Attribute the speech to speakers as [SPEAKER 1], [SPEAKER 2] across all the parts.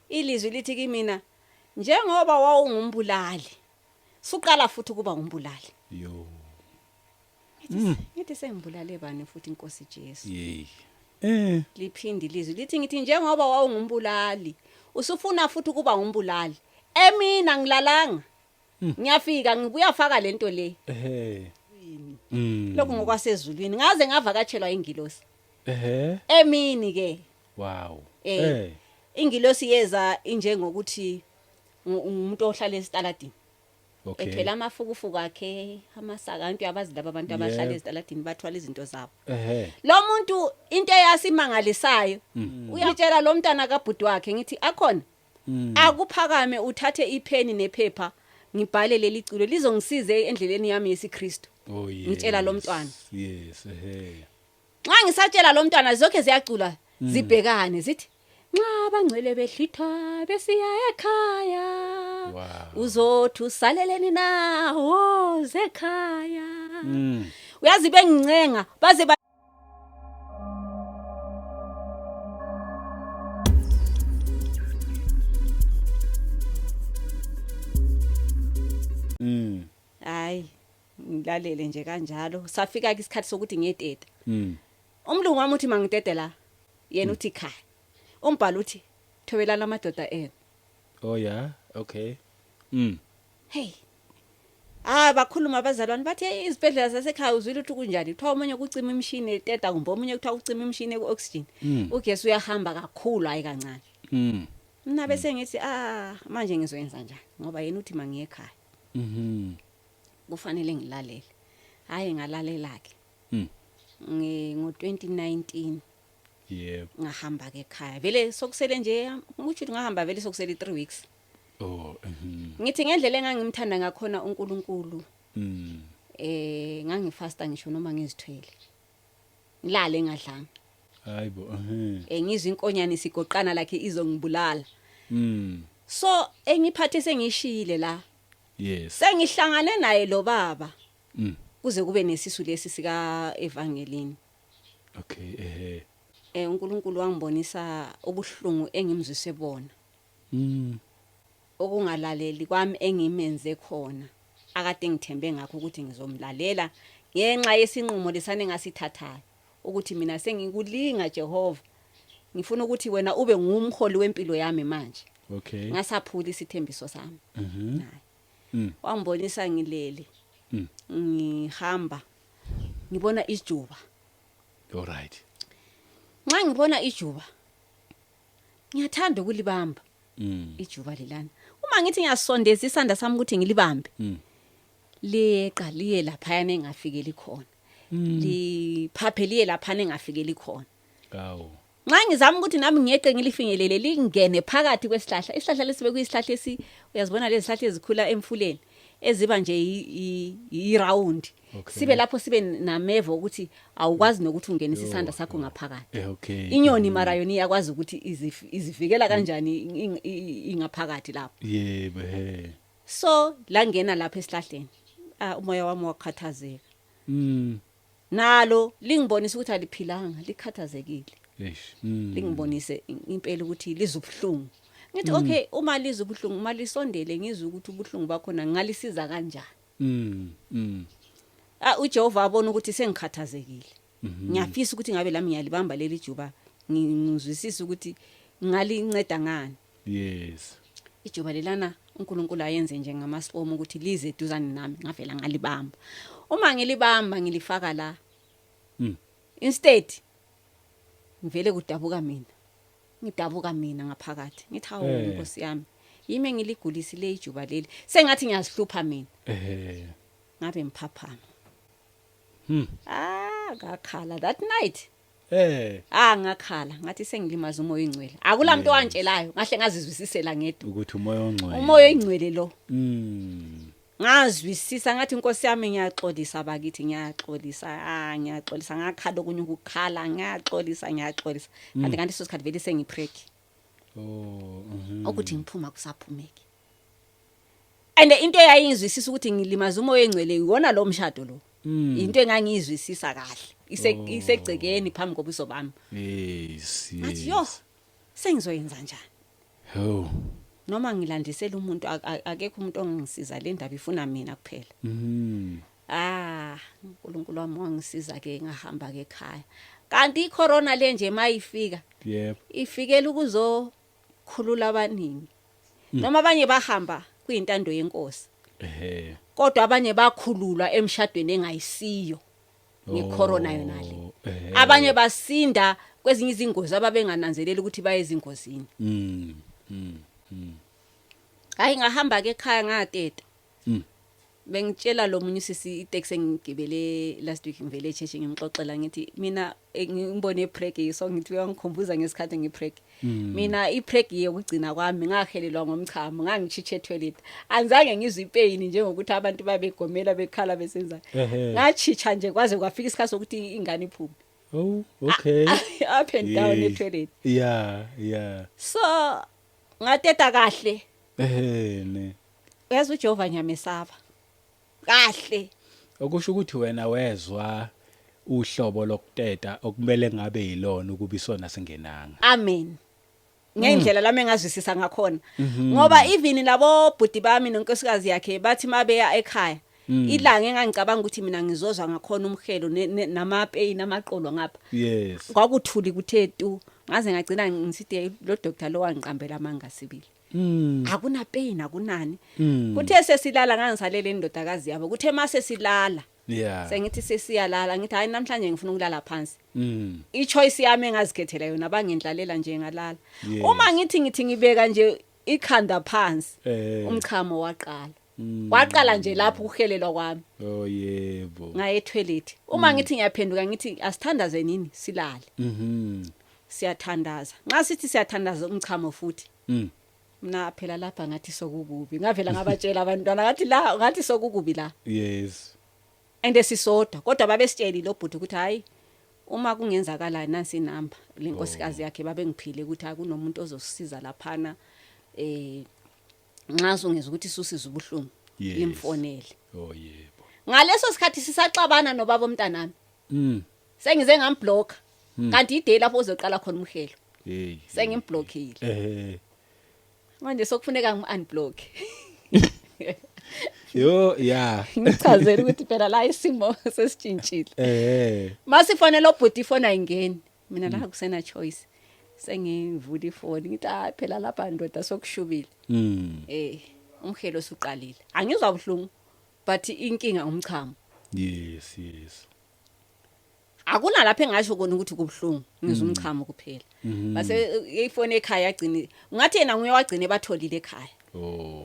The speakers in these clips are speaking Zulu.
[SPEAKER 1] Ilizwi lithi kimina njengoba wawungumbulali suqala futhi ukuba ngumbulali.
[SPEAKER 2] Yo.
[SPEAKER 1] Ngithi sengibulale bani futhi inkosi Jesu.
[SPEAKER 2] Yey.
[SPEAKER 1] Liphindi ilizwi lithi ngithi njengoba wawungumbulali usufuna futhi ukuba ngumbulali. Emina ngilalanga. Ngiyafika ngibuya faka lento le.
[SPEAKER 2] Ehhe.
[SPEAKER 1] Lokhu ngokwasezulwini ngaze ngavakatshelwa ingilosi.
[SPEAKER 2] Ehhe.
[SPEAKER 1] Emini ke.
[SPEAKER 2] Wow.
[SPEAKER 1] Ingilosi yeza injengokuthi umuntu ohlala esitaladini.
[SPEAKER 2] Okay.
[SPEAKER 1] Ethwele amafukufuku akhe, amasaka, antu uyabazi laba abantu abahlala ezitaladini bathwala izinto zabo. Lo muntu into eyasimangalisayo uyatshela lo mntana kabhuti wakhe ngithi akhona akuphakame uthathe ipheni nephepha ngibhale leli culo lizongisiza endleleni yami yesiKristu.
[SPEAKER 2] Oh yes.
[SPEAKER 1] Ngitshela lo mntwana.
[SPEAKER 2] Yes, ehhe.
[SPEAKER 1] Nxa ngisatshela lo mntwana zonke ziyacula zibhekane zithi nxa abangcwele behlithwa besiya ekhaya.
[SPEAKER 2] Wow.
[SPEAKER 1] Uzothi usaleleni na woze ekhaya. Uyazi bengincenga baze ba Hayi ngilalele nje kanjalo safika ke isikhathi sokuthi ngiyeteta. Umlungu wami uthi mangitete la yena uthi khaya. Umbhalo uthi thobelana amadoda enu.
[SPEAKER 2] Oh yeah, okay.
[SPEAKER 1] Hey. Ah bakhuluma abazalwane bathi hey izibhedlela zasekhaya uzwile ukuthi kunjani kuthiwa omunye kucima imishini eteta kumbe omunye kuthiwa kucima imishini eku-oxygen. Ugesi uyahamba kakhulu hayi kancane. Mina bese ngithi ah manje ngizoyenza njani ngoba yena uthi mangiye ekhaya. Kufanele ngilalele. Hayi ngalalela ke. Ngo 2019
[SPEAKER 2] Yebo.
[SPEAKER 1] Ngahamba ke ekhaya. Vele sokusele nje ukuthi ngahamba vele sokusele 3 weeks.
[SPEAKER 2] Oh.
[SPEAKER 1] Ngithi ngendlela engangimthanda ngakhona uNkulunkulu. Ngangifasta ngisho noma ngizithwele. Ngilale ngadlanga.
[SPEAKER 2] Hayibo.
[SPEAKER 1] Ngizwe inkonyane isigoqana lakhe izongibulala. So engiphathe sengishiyile la.
[SPEAKER 2] Yes.
[SPEAKER 1] Sengihlangane naye lo baba. Kuze kube nesisu lesi sika Evangelini.
[SPEAKER 2] Okay,
[SPEAKER 1] uNkulunkulu wangibonisa ubuhlungu engimzwise bona. Okungalaleli kwami engimenze khona akade ngithembe ngakho ukuthi ngizomlalela ngenxa yesinqumo lesane ngasithathayo ukuthi mina sengikulinga Jehova ngifuna ukuthi wena ube ngumholi wempilo yami manje.
[SPEAKER 2] Okay.
[SPEAKER 1] Ngasaphula isithembiso sami. Naye. Wangibonisa ngilele. Ngihamba ngibona ijuba.
[SPEAKER 2] All right.
[SPEAKER 1] Nxa ngibona ijuba ngiyathanda ukulibamba. Ijuba lelana. Uma ngithi ngiyasondeza isandla sami ukuthi ngilibambe. Liyeqa liye lapha yana engafikeli khona. Liphaphe liye lapha engafikeli khona.
[SPEAKER 2] Awu.
[SPEAKER 1] Nxa ngizama ukuthi nami ngiyeqe ngilifinyelele lingene phakathi kwesihlahla. Isihlahla lesibe kuyisihlahla esi uyazibona lezi zihlahla ezikhula emfuleni eziba nje i round.
[SPEAKER 2] Okay.
[SPEAKER 1] Sibe lapho sibe namevo ukuthi awukwazi nokuthi ungenise isandla sakho ngaphakathi.
[SPEAKER 2] Okay.
[SPEAKER 1] Inyoni mara yona iyakwazi ukuthi izivikela kanjani ingaphakathi lapho.
[SPEAKER 2] Yebo he.
[SPEAKER 1] So langena lapha esihlahleni. Umoya wami wakhathazeka. Nalo lingibonisa ukuthi aliphilanga, likhathazekile.
[SPEAKER 2] Eish.
[SPEAKER 1] Lingibonise impela ukuthi lizubuhlungu. Ngithi okay uma lizubuhlungu uma lisondele ngizwe ukuthi ubuhlungu bakhona ngalisiza kanjani. uJehova abona ukuthi sengikhathazekile. Ngiyafisa ukuthi ngabe lami ngiyalibamba leli juba ngizwisise ukuthi ngalinceda ngani.
[SPEAKER 2] Yes.
[SPEAKER 1] Ijuba lelana uNkulunkulu ayenze nje ngamasomo ukuthi lize eduzane nami ngavela ngalibamba. Uma ngilibamba ngilifaka la. Instead ngivele kudabuka mina. Ngidabuka mina ngaphakathi. Ngithi hawu Nkosi yami. Yimi engiligulisile ijuba leli. Sengathi ngiyazihlupha mina. Ngabe ngiphaphama. Ngakhala that night. Ngakhala ngathi sengilimaza umoya oyingcwele. Akula muntu owantshelayo, ngahle ngazizwisisela ngedwa.
[SPEAKER 2] Ukuthi umoya ongcwele.
[SPEAKER 1] Umoya oyingcwele lo. Ngazwisisa ngathi Nkosi yami ngiyaxolisa bakithi, ngiyaxolisa. Ngiyaxolisa ngakhala okunye ukukhala, ngiyaxolisa, ngiyaxolisa. Kanti ngaleso sikhathi vele sengiprek.
[SPEAKER 2] Oh,
[SPEAKER 1] Ukuthi ngiphuma kusaphumeki. And into eyayingizwisisa ukuthi ngilimaza umoya oyingcwele iwona lo mshado lo. Into engangiyizwisisa kahle isegcekeni phambi kobuso bami.
[SPEAKER 2] Yes,
[SPEAKER 1] Ngathi yo sengizoyenza njani?
[SPEAKER 2] Oh.
[SPEAKER 1] Noma ngilandisela umuntu, akekho umuntu ongangisiza, le ndaba ifuna mina kuphela. Ah, uNkulunkulu wami wangisiza ke, ngahamba ke ekhaya. Kanti icorona le nje mayifika, ifikela ukuzokhulula abaningi. Noma abanye bahamba kuyintando yenkosi. Kodwa abanye bakhululwa emshadweni engayisiyo ngecorona yona le. Abanye basinda kwezinye izingozi ababengananzelela ukuthi baye ezingozini. Hayi, ngahamba ke ekhaya, ngateta. Bengitshela lo munye usisi itaxi engigibele last week ngivele echechi, ngimxoxela ngithi mina ngimbone epreg, so ngithi uyangikhumbuza ngesikhathi ngipreg. Mina ipreg yokugcina kwami ngahelelwa ngomchamo, ngangitshiche toilet, anzange ngizwe ipain njengokuthi abantu babegomela bekhala besenza. Ngachitsha nje kwaze kwafika isikhathi sokuthi ingane iphume.
[SPEAKER 2] Oh, okay.
[SPEAKER 1] Up and down etoilet. So ngateta kahle.
[SPEAKER 2] Ehe ne.
[SPEAKER 1] Uyazi uJehova ngiyamesaba kahle.
[SPEAKER 2] Okusho ukuthi wena wezwa uhlobo lokuteta okumele ngabe yilona ukuba isona singenanga.
[SPEAKER 1] Amen. Ngendlela lami engazwisisa ngakhona, ngoba even labo bhuti bami nonkosikazi yakhe bathi mabeya ekhaya, ilanga engangicabanga ukuthi mina ngizozwa ngakhona umhelo namapain amaqolo ngapha, kwakuthuli kuthe tu, ngaze ngagcina ngisithi lo doctor lo wangiqambela amanga sibili. Akuna pain, akunani. Kuthe sesilala, ngangisalele indodakazi yabo, kuthe mase silala, sengithi sesiyalala, ngithi hayi, namhlanje ngifuna ukulala phansi. I-choice yami engazikhethela yona, bangendlalela nje ngalala. Uma ngithi ngibeka nje ikhanda phansi, umchamo waqala. Waqala nje lapho ukuhelelwa kwami.
[SPEAKER 2] Oh yebo.
[SPEAKER 1] Ngaye etoilet. Uma ngithi ngiyaphenduka, ngithi asithandaze nini silale. Siyathandaza, nxa sithi siyathandaza, umchamo futhi. Mina phela lapha ngathi sokukubi, ngavela ngabatshela abantwana ngathi la ngathi sokukubi la. And sisodwa, kodwa babesitshelile lo bhuti ukuthi hayi, uma kungenzakala nansi inamba lenkosikazi yakhe, babengiphile ukuthi akunomuntu ozosiza laphana, nxa sungeza ukuthi susiza ubuhlungu, limfonele.
[SPEAKER 2] Oh yebo.
[SPEAKER 1] Ngaleso sikhathi sisaxabana nobaba omntanami, sengize ngamblock, kanti iday lapho uzoqala khona umhelo.
[SPEAKER 2] Hey.
[SPEAKER 1] Sengimblockile. Manje sokufuneka ngi-unblock.
[SPEAKER 2] Yo, yeah.
[SPEAKER 1] Ngichazela ukuthi phela la isimo sesitshintshile. Masifonela obhuti, ifoni ayingeni. Mina la kusena choice, sengivula ifoni, ngithi hayi phela lapha ndoda sokushubile. Umhelo usuqalile, angizwa buhlungu, but inkinga umchamo.
[SPEAKER 2] Yes.
[SPEAKER 1] Akunalapho engasho kona ukuthi kubuhlungu, ngizwa umchamo kuphela. Base ifoni ekhaya yagcina, ngathi yena nguye wagcina batholile ekhaya.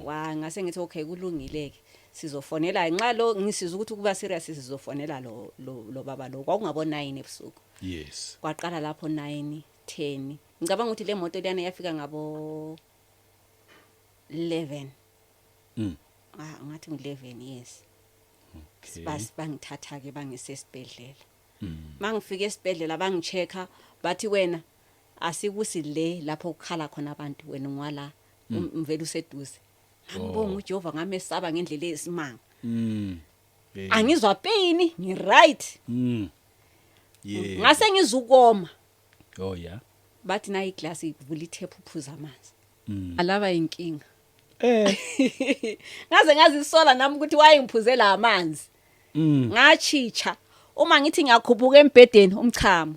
[SPEAKER 1] Wa ngase ngithi okay, kulungile ke, sizofonela nxa lo ngisizwa ukuthi kuba serious, sizofonela lo baba lo. Kwakungabo 9 ebusuku. Kwaqala lapho 9, 10, ngicabanga ukuthi le moto liyana yafika ngabo 11. Ah, ngathi ngu11, yes. Bas bangithatha ke bangise esibhedlela. Mangifika esibhedlela bangichecka, bathi wena asikusi le lapho kukhala khona abantu, wena ungwala umvela useduze. Ngambonga uJehova, ngamesaba ngendlela eyisimanga. Angizwa pain, ngi right. Ngase ngizukoma.
[SPEAKER 2] Oh yeah.
[SPEAKER 1] Bathi na iglass ivula ithephu, uphuza amanzi. Alaba inkinga. Ngaze ngazisola nami ukuthi wayengiphuzela amanzi. Ngachicha. Uma ngithi ngiyakhuphuka embhedeni, umchamo.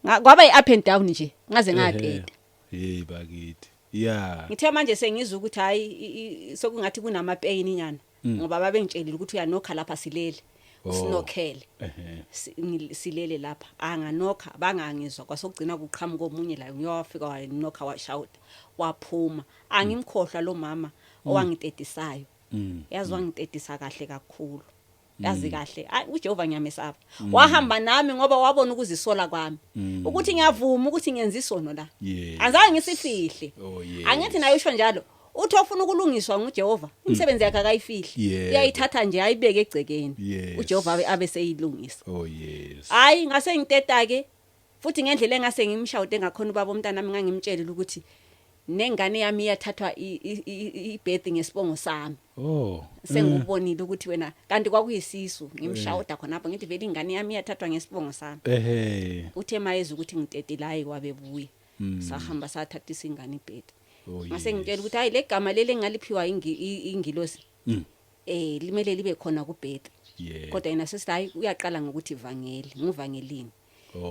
[SPEAKER 1] Kwaba i-up and down nje, ngaze ngateta.
[SPEAKER 2] Hey bakithi. Yeah.
[SPEAKER 1] Ngithe manje sengizwa ukuthi hayi, sokungathi kunama pain nyana, ngoba babengitshelile ukuthi uyanokha lapha silele. Usinokhele. Silele lapha anganokha, bangangizwa, kwasokugcina kuqhamuka omunye la, ngiyowafika wanokha, washouta, waphuma. Angimkhohlwa lo mama owangitetisayo. Yazi wangitetisa kahle kakhulu, yazi kahle. Ayi, uJehova ngiyamesaba. Wahamba nami ngoba wabona ukuzisola kwami, ukuthi ngiyavuma ukuthi ngenza isono la. Azange ngisifihle.
[SPEAKER 2] Oh yes.
[SPEAKER 1] Angithi naye usho njalo, uthi ofuna ukulungiswa nguJehova, imisebenzi yakhe akayifihli. Uyayithatha nje ayibeke egcekeni. UJehova abe seyilungisa.
[SPEAKER 2] Oh yes.
[SPEAKER 1] Hayi, ngase ngiteta ke futhi ngendlela engase ngimshawute ngakhona ubaba omntanami, ngangimtshelile ukuthi nengane yami iyathathwa ibirth ngesibongo sami. Sengubonile ukuthi wena kanti kwakuyisisu, ngimshawuda khonapho ngithi vele ingane yami iyathathwa ngesibongo sami. Uthe mayeza ukuthi ngitetile, hayi, wabebuya, sahamba sathathisa ingane ibirth.
[SPEAKER 2] Oh,
[SPEAKER 1] Ngase ngitshela
[SPEAKER 2] yes.
[SPEAKER 1] ukuthi hayi, le gama leli engaliphiwa ingilosi limele libe khona kubirth. Kodwa yena sesithi hayi, uyaqala ngokuthi ivangeli, nguvangelini.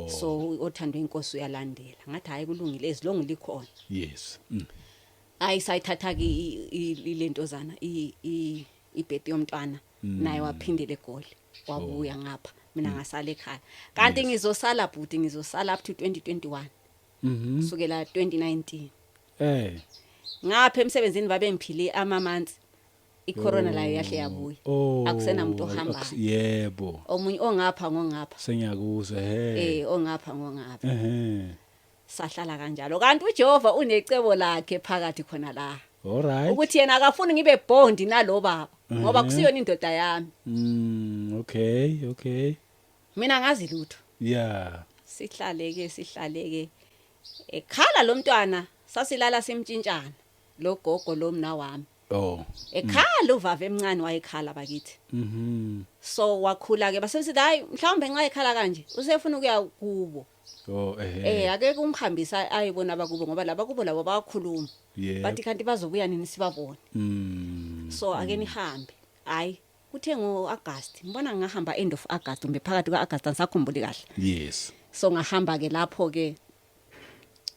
[SPEAKER 1] So othandwe inkosi uyalandela. Ngathi hayi, kulungile as long likhona. Hayi, sayithatha ke ilentozana, ibirth yomntwana, naye waphindele eGoli, wabuya ngapha, mina ngasala ekhaya. Kanti ngizosala, bhuti, ngizosala up to 2021, kusukela 2019. Ngapha emsebenzini babengiphile ama-months, icorona layo yahle yabuya. Akusenamuntu ohambayo. Omunye ongapha ngongapha.
[SPEAKER 2] Sengiyakuzwa, he.
[SPEAKER 1] Ongapha ngongapha. Sahlala kanjalo, kanti uJehova unecebo lakhe phakathi khona la,
[SPEAKER 2] All right.
[SPEAKER 1] ukuthi yena akafuni ngibe bond nalo baba ngoba kusiyona indoda yami.
[SPEAKER 2] Okay.
[SPEAKER 1] Mina ngazi lutho. Sihlale ke, sihlale ke, ekhala lo mntwana, sasilala simtshintshana lo gogo lo mna wami. Ekhala uvave emncane, wayekhala bakithi. So wakhula ke, basesithi hayi, mhlawumbe nxa ekhala kanje usefuna ukuya kubo.
[SPEAKER 2] Oh, ehe.
[SPEAKER 1] Ake kumhambisa ayibona abakubo, ngoba laba kubo labo bayakhuluma. Bathi kanti bazobuya nini sibabone? So ake nihambe. Hayi, kuthe ngo-August, ngibona ngahamba end of August kumbe phakathi ka-August, angisakhumbuli kahle. So ngahamba ke lapho ke,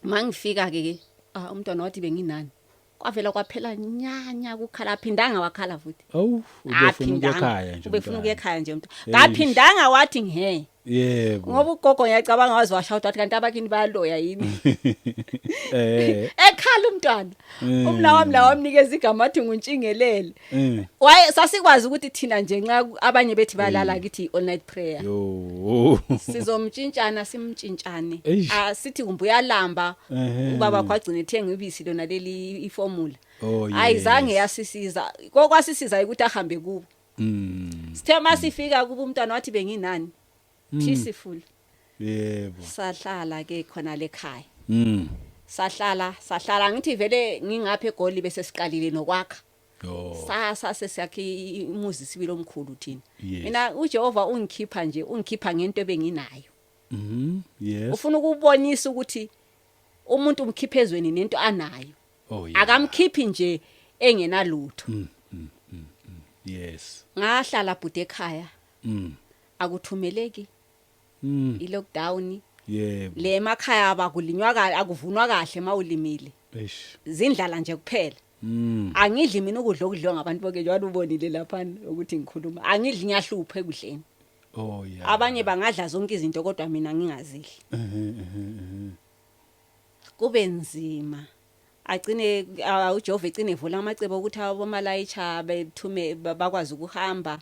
[SPEAKER 1] mangifika ke, ah, umntwana wathi benginani, kwavela kwaphela nyanya kukhala, phindanga wakhala futhi.
[SPEAKER 2] Oh, ubefuna ukuya ekhaya nje.
[SPEAKER 1] Ubefuna ukuya
[SPEAKER 2] Umntwana.
[SPEAKER 1] ekhaya nje umuntu.
[SPEAKER 2] Eish.
[SPEAKER 1] Kaphindanga wathi ngihe. Ngoba ugogo ngiyacabanga wazi washouta wathi kanti abakini bayaloya yini. Ekhala umntwana. Umna wami la wamnikeza igama athi nguntshingelele. Waye sasikwazi ukuthi thina nje nxa abanye bethi bayalala, kithi all night prayer.
[SPEAKER 2] Yo.
[SPEAKER 1] Sizomtshintshana, simtshintshane.
[SPEAKER 2] Eish.
[SPEAKER 1] Ah, sithi kumbe uyalamba. Ubaba wakho agcine ethenga ibisi lona leli iformula.
[SPEAKER 2] Oh,
[SPEAKER 1] Ayizange
[SPEAKER 2] yes.
[SPEAKER 1] yasisiza. Kokwasisiza ukuthi ahambe kubo. Sithe masifika kuba, umntwana wathi benginani? Peaceful. Sahlala ke khona lekhaya. Sahlala, sahlala, ngithi vele ngingapha eGoli bese siqalile nokwakha. Sasa sesiyakhe umuzi sibili omkhulu thina. Mina uJehova ungikhipha nje, ungikhipha ngento ebenginayo. Ufuna ukubonisa ukuthi umuntu umkhipha ezweni nento anayo. Akamkhiphi nje engenalutho. Ngahlala bhuti ekhaya. Akuthumeleki. I-lockdown. Le emakhaya abakulinywa kahle, akuvunwa kahle mawulimile.
[SPEAKER 2] Eish.
[SPEAKER 1] Zindlala nje kuphela. Angidli mina ukudla okudliwa ngabantu bonke, njengoba ubonile lapha ukuthi ngikhuluma. Angidli, ngiyahlupha ekudleni. Abanye bangadla zonke izinto kodwa mina ngingazidli.
[SPEAKER 2] Mhm, mhm, mhm.
[SPEAKER 1] Kube nzima. Agcine uJehova egcine evula amacebo ukuthi abomalayitsha bethume bakwazi ukuhamba.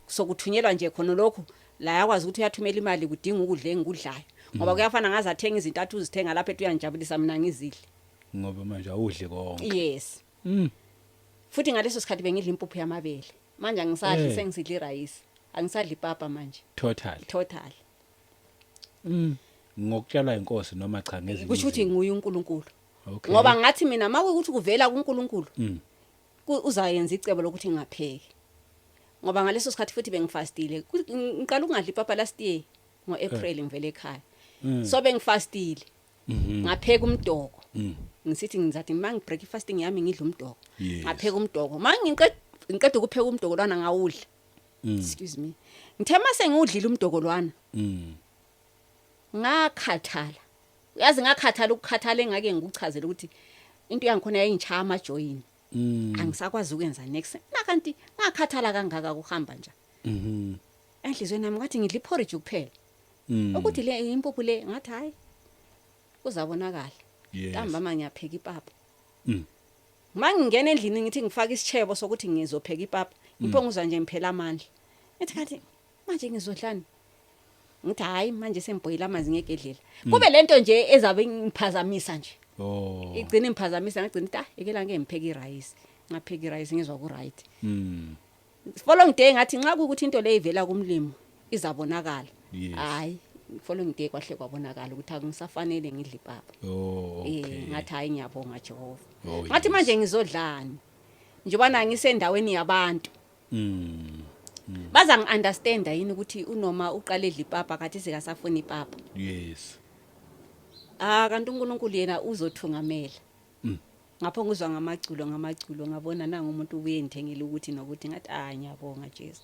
[SPEAKER 1] Sokuthunyelwa nje khona lokhu la, yakwazi ukuthi uyathumela imali, kudinga ukudla engikudlayo. Ngoba kuyafana ngaze athenga izinto athi uzithenga lapha, ethi uyanjabulisa, mina ngizidle.
[SPEAKER 2] Ngoba manje awudli konke.
[SPEAKER 1] Yes. Futhi ngaleso sikhathi bengidla impuphu yamabele. Manje angisadli, sengisidla irice. Angisadli ipapa manje.
[SPEAKER 2] Total.
[SPEAKER 1] Total.
[SPEAKER 2] Ngokutshelwa inkosi noma cha ngezinye
[SPEAKER 1] Kusho ukuthi
[SPEAKER 2] izinto?
[SPEAKER 1] nguye uNkulunkulu.
[SPEAKER 2] Okay.
[SPEAKER 1] Ngoba ngathi mina makuwukuthi kuvela kuNkulunkulu, uzayenza icebo lokuthi ngingapheki. Ngoba ngaleso sikhathi futhi bengifastile. Ngiqala ukungadli ipapa last year ngoApril ngivele ekhaya. So bengifastile. Ngapheka umdoko. Ngisithi ngizathi mangi break fasting yami ngidla umdoko. Ngapheka umdoko. Mangiqeda ngiqeda ukupheka umdoko lwana ngawudla. Excuse me. Ngithe mase ngiwudlile umdoko lwana, ngakhathala. Uyazi ngakhathala ukukhathala engake ngikuchazele ukuthi into yangikhona yayingishaya amajoyini. Angisakwazi ukwenza next. Na kanti ngakhathala kangaka kuhamba nje. Enhlizweni yami ngathi ngidla iporridge kuphela. Ukuthi le impuphu le, ngathi hayi, kuzabonakala. Ntambama ngiyapheka ipapa. Mangingena endlini ngithi ngifaka isitshebo sokuthi ngizopheka ipapa. Impongo nje ngiphela amandla. Ngithi kanti manje ngizodlani? Ngithi hayi, manje sengibhoyila amanzi ngegedlela. Kube lento nje ezabe ngiphazamisa nje. Igcina imphazamisa, ngagcina ithi ah, ekela ngeke ngipheke irice. Ngapheka irice, ngizwa ku right. Following day ngathi nxa kukuthi into le ivela kumlimi izabonakala. Hayi, following day kwahle kwabonakala ukuthi akungisafanele ngidle ipapa. Ngathi hayi, ngiyabonga Jehova. Ngathi manje ngizodlani? Njengoba ngisendaweni yabantu. Baza ngiunderstanda yini ukuthi unoma uqale edla ipapa kathi sikasafuna ipapa? Ah, kanti uNkulunkulu yena uzothungamela. Ngapho ngizwa ngamaculo ngamaculo, ngabona nanga umuntu ubuye ngithengele ukuthi nokuthi, ngathi, "Ah, ngiyabonga Jesu."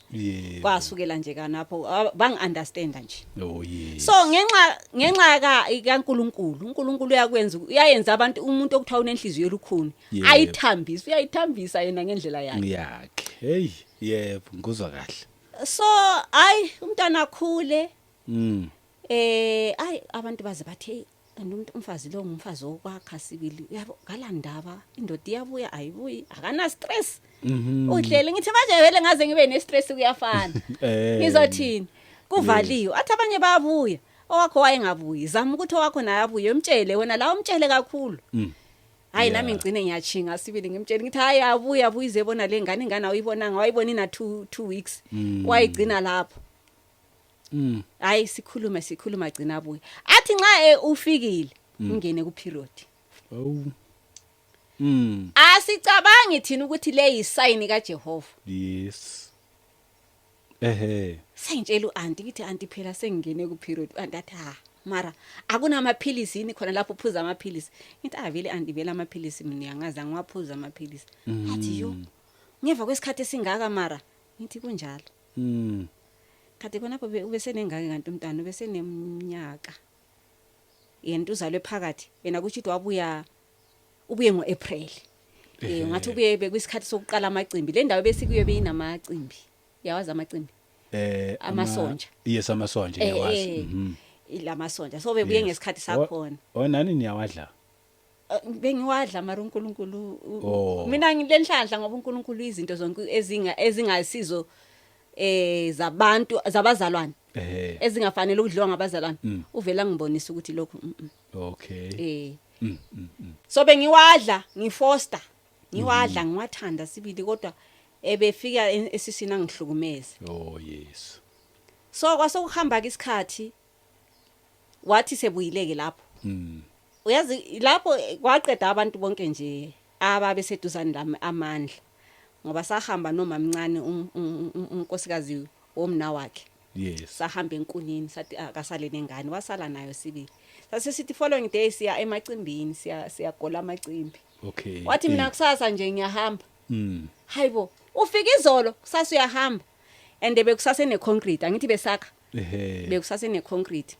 [SPEAKER 1] Kwasukela nje kanapho bangi-understanda nje.
[SPEAKER 2] Oh yes.
[SPEAKER 1] So ngenxa ka kaNkuluNkulu, uNkulunkulu uyakwenza, uyayenza abantu, umuntu okuthiwa unenhliziyo elukhuni ayithambisa, uyayithambisa yena ngendlela yakhe.
[SPEAKER 2] Yakhe. Hey, yebo, ngikuzwa kahle.
[SPEAKER 1] So hayi, umntwana akhule. Ayi, abantu baze bathi, "Hey, kanti umuntu umfazi lo ngumfazi wokwakha sibili, uyabo, kalandaba, indoda iyabuya ayibuyi, akana stress." Uhlele ngithi manje vele ngaze ngibe ne stress, kuyafana. Ngizothini? Kuvaliwe. Athi abanye bayabuya, owakho wayengabuyi, zama ukuthi owakho naye abuye, umtshele wena la, umtshele kakhulu. Hayi, nami ngigcine ngiyachinga sibili, ngimtshele, ngithi, "Hayi, abuya, abuya, izebona le ngane, ingane awuyibonanga, wayibona ina 2 weeks." Wayigcina lapho. Hayi, sikhulume, sikhuluma, gcina abuye. Athi nxa ufikile, ngene ku period.
[SPEAKER 2] Oh.
[SPEAKER 1] Asicabangi thina ukuthi le yisign kaJehova.
[SPEAKER 2] Yes. Ehe.
[SPEAKER 1] Sengitshela uanti, ngithi, "Anti, phela sengingene ku period." Uanti athi, "Ha, mara akunamaphilisi yini khona lapho uphuza amaphilisi?" Ngithi, "Ah, vele anti, vele amaphilisi mina uyangazi, angiwaphuza amaphilisi." Athi, "Yo, ngeva kwesikhathi esingaka mara?" Ngithi, "Kunjalo." Kade khonapho ubesenengane, kanti umntana ubeseneminyaka, yena uzalwe phakathi, yena kusho ukuthi wabuya, ubuye ngoApril, ngathi ubuye bekuyisikhathi sokuqala amacimbi. Le ndawo besikuyo beyinamacimbi, yawazi amacimbi? Amasonja.
[SPEAKER 2] Yes, amasonja, ngiyawazi.
[SPEAKER 1] Ilamasonja, so bebuye ngesikhathi sakhona.
[SPEAKER 2] Oh, nani niyawadla?
[SPEAKER 1] Bengiwadla, mara uNkulunkulu
[SPEAKER 2] Oh.
[SPEAKER 1] mina ngilenhlanhla ngoba uNkulunkulu izinto zonke ezingasizo zabantu, zabazalwane, ezingafanele ukudliwa ngabazalwane, uvela ngibonisa ukuthi lokhu So bengiwadla, ngifoster, ngiwadla, ngiwathanda sibili, kodwa ebefika esiswini angihlukumeze.
[SPEAKER 2] Oh yes.
[SPEAKER 1] So kwasokuhamba ke isikhathi, wathi sebuyileke lapho. Uyazi lapho kwaqeda abantu bonke nje ababeseduzane lami amandla, ngoba sahamba nomamncane, unkosikazi womna wakhe. Sahamba enkunini, sathi akasale nengane, wasala nayo sibili. Sase sithi following day siya emacimbini, siya siyagola amacimbi. Wathi, "Mina kusasa nje ngiyahamba." Hayibo, ufika izolo, kusasa uyahamba? And bekusase ne concrete, angithi besakha. Bekusase ne concrete.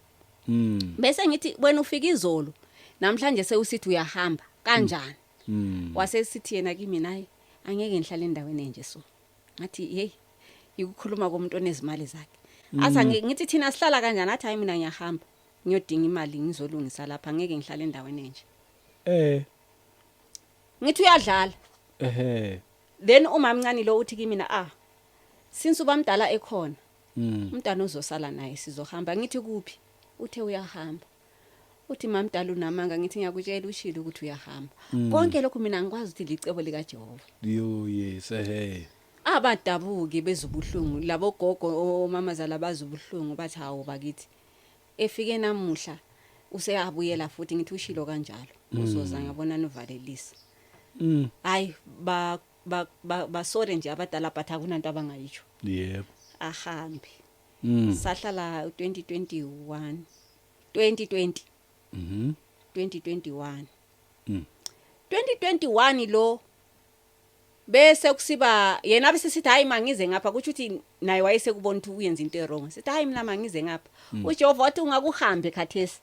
[SPEAKER 1] Bese ngithi, "Wena ufika izolo, namhlanje sewusithi uyahamba, kanjani?" Wase sithi yena kimi, "Nayi, angeke ngihlale endaweni enje." So ngathi, "Hey, ikukhuluma komuntu onezimali zakhe." Athi ngithi, "Thina sihlala kanjani?" Athi, "Hayi, mina ngiyahamba, ngiyodinga imali, ngizolungisa lapha, angeke ngihlale endaweni enje." Ngithi uyadlala. Then umamncane lo uthi kimi na, "Ah, since ubamdala ekhona, umntwana uzosala naye, sizohamba." Ngithi, "Kuphi?" Uthe uyahamba. Uthi, "Mamdala, unamanga." Ngithi, "Ngiyakutshela, ushilo ukuthi uyahamba." Konke lokhu mina ngikwazi ukuthi licebo likaJehova.
[SPEAKER 2] Yo, yes, ehe.
[SPEAKER 1] Abadabuki bezubuhlungu labo gogo, omamazala bazubuhlungu, bathi, "Hawo bakithi, efike namuhla useyabuyela futhi." Ngithi, "Ushilo kanjalo, uzoza, ngiyabona nivalelisa." Hayi, ba basore nje abadala, but akunanto abangayisho. Ahambe. Sahlala 2021, 2020. 2021. 2021 lo bese kusiba yena bese sithi, "Hayi, mangize ngapha." Kusho ukuthi naye wayesekubona ukuthi uyenza into e-wrong. Sithi, "Hayi, mina mangize ngapha." UJehova wathi, "Ungakuhambe khathesi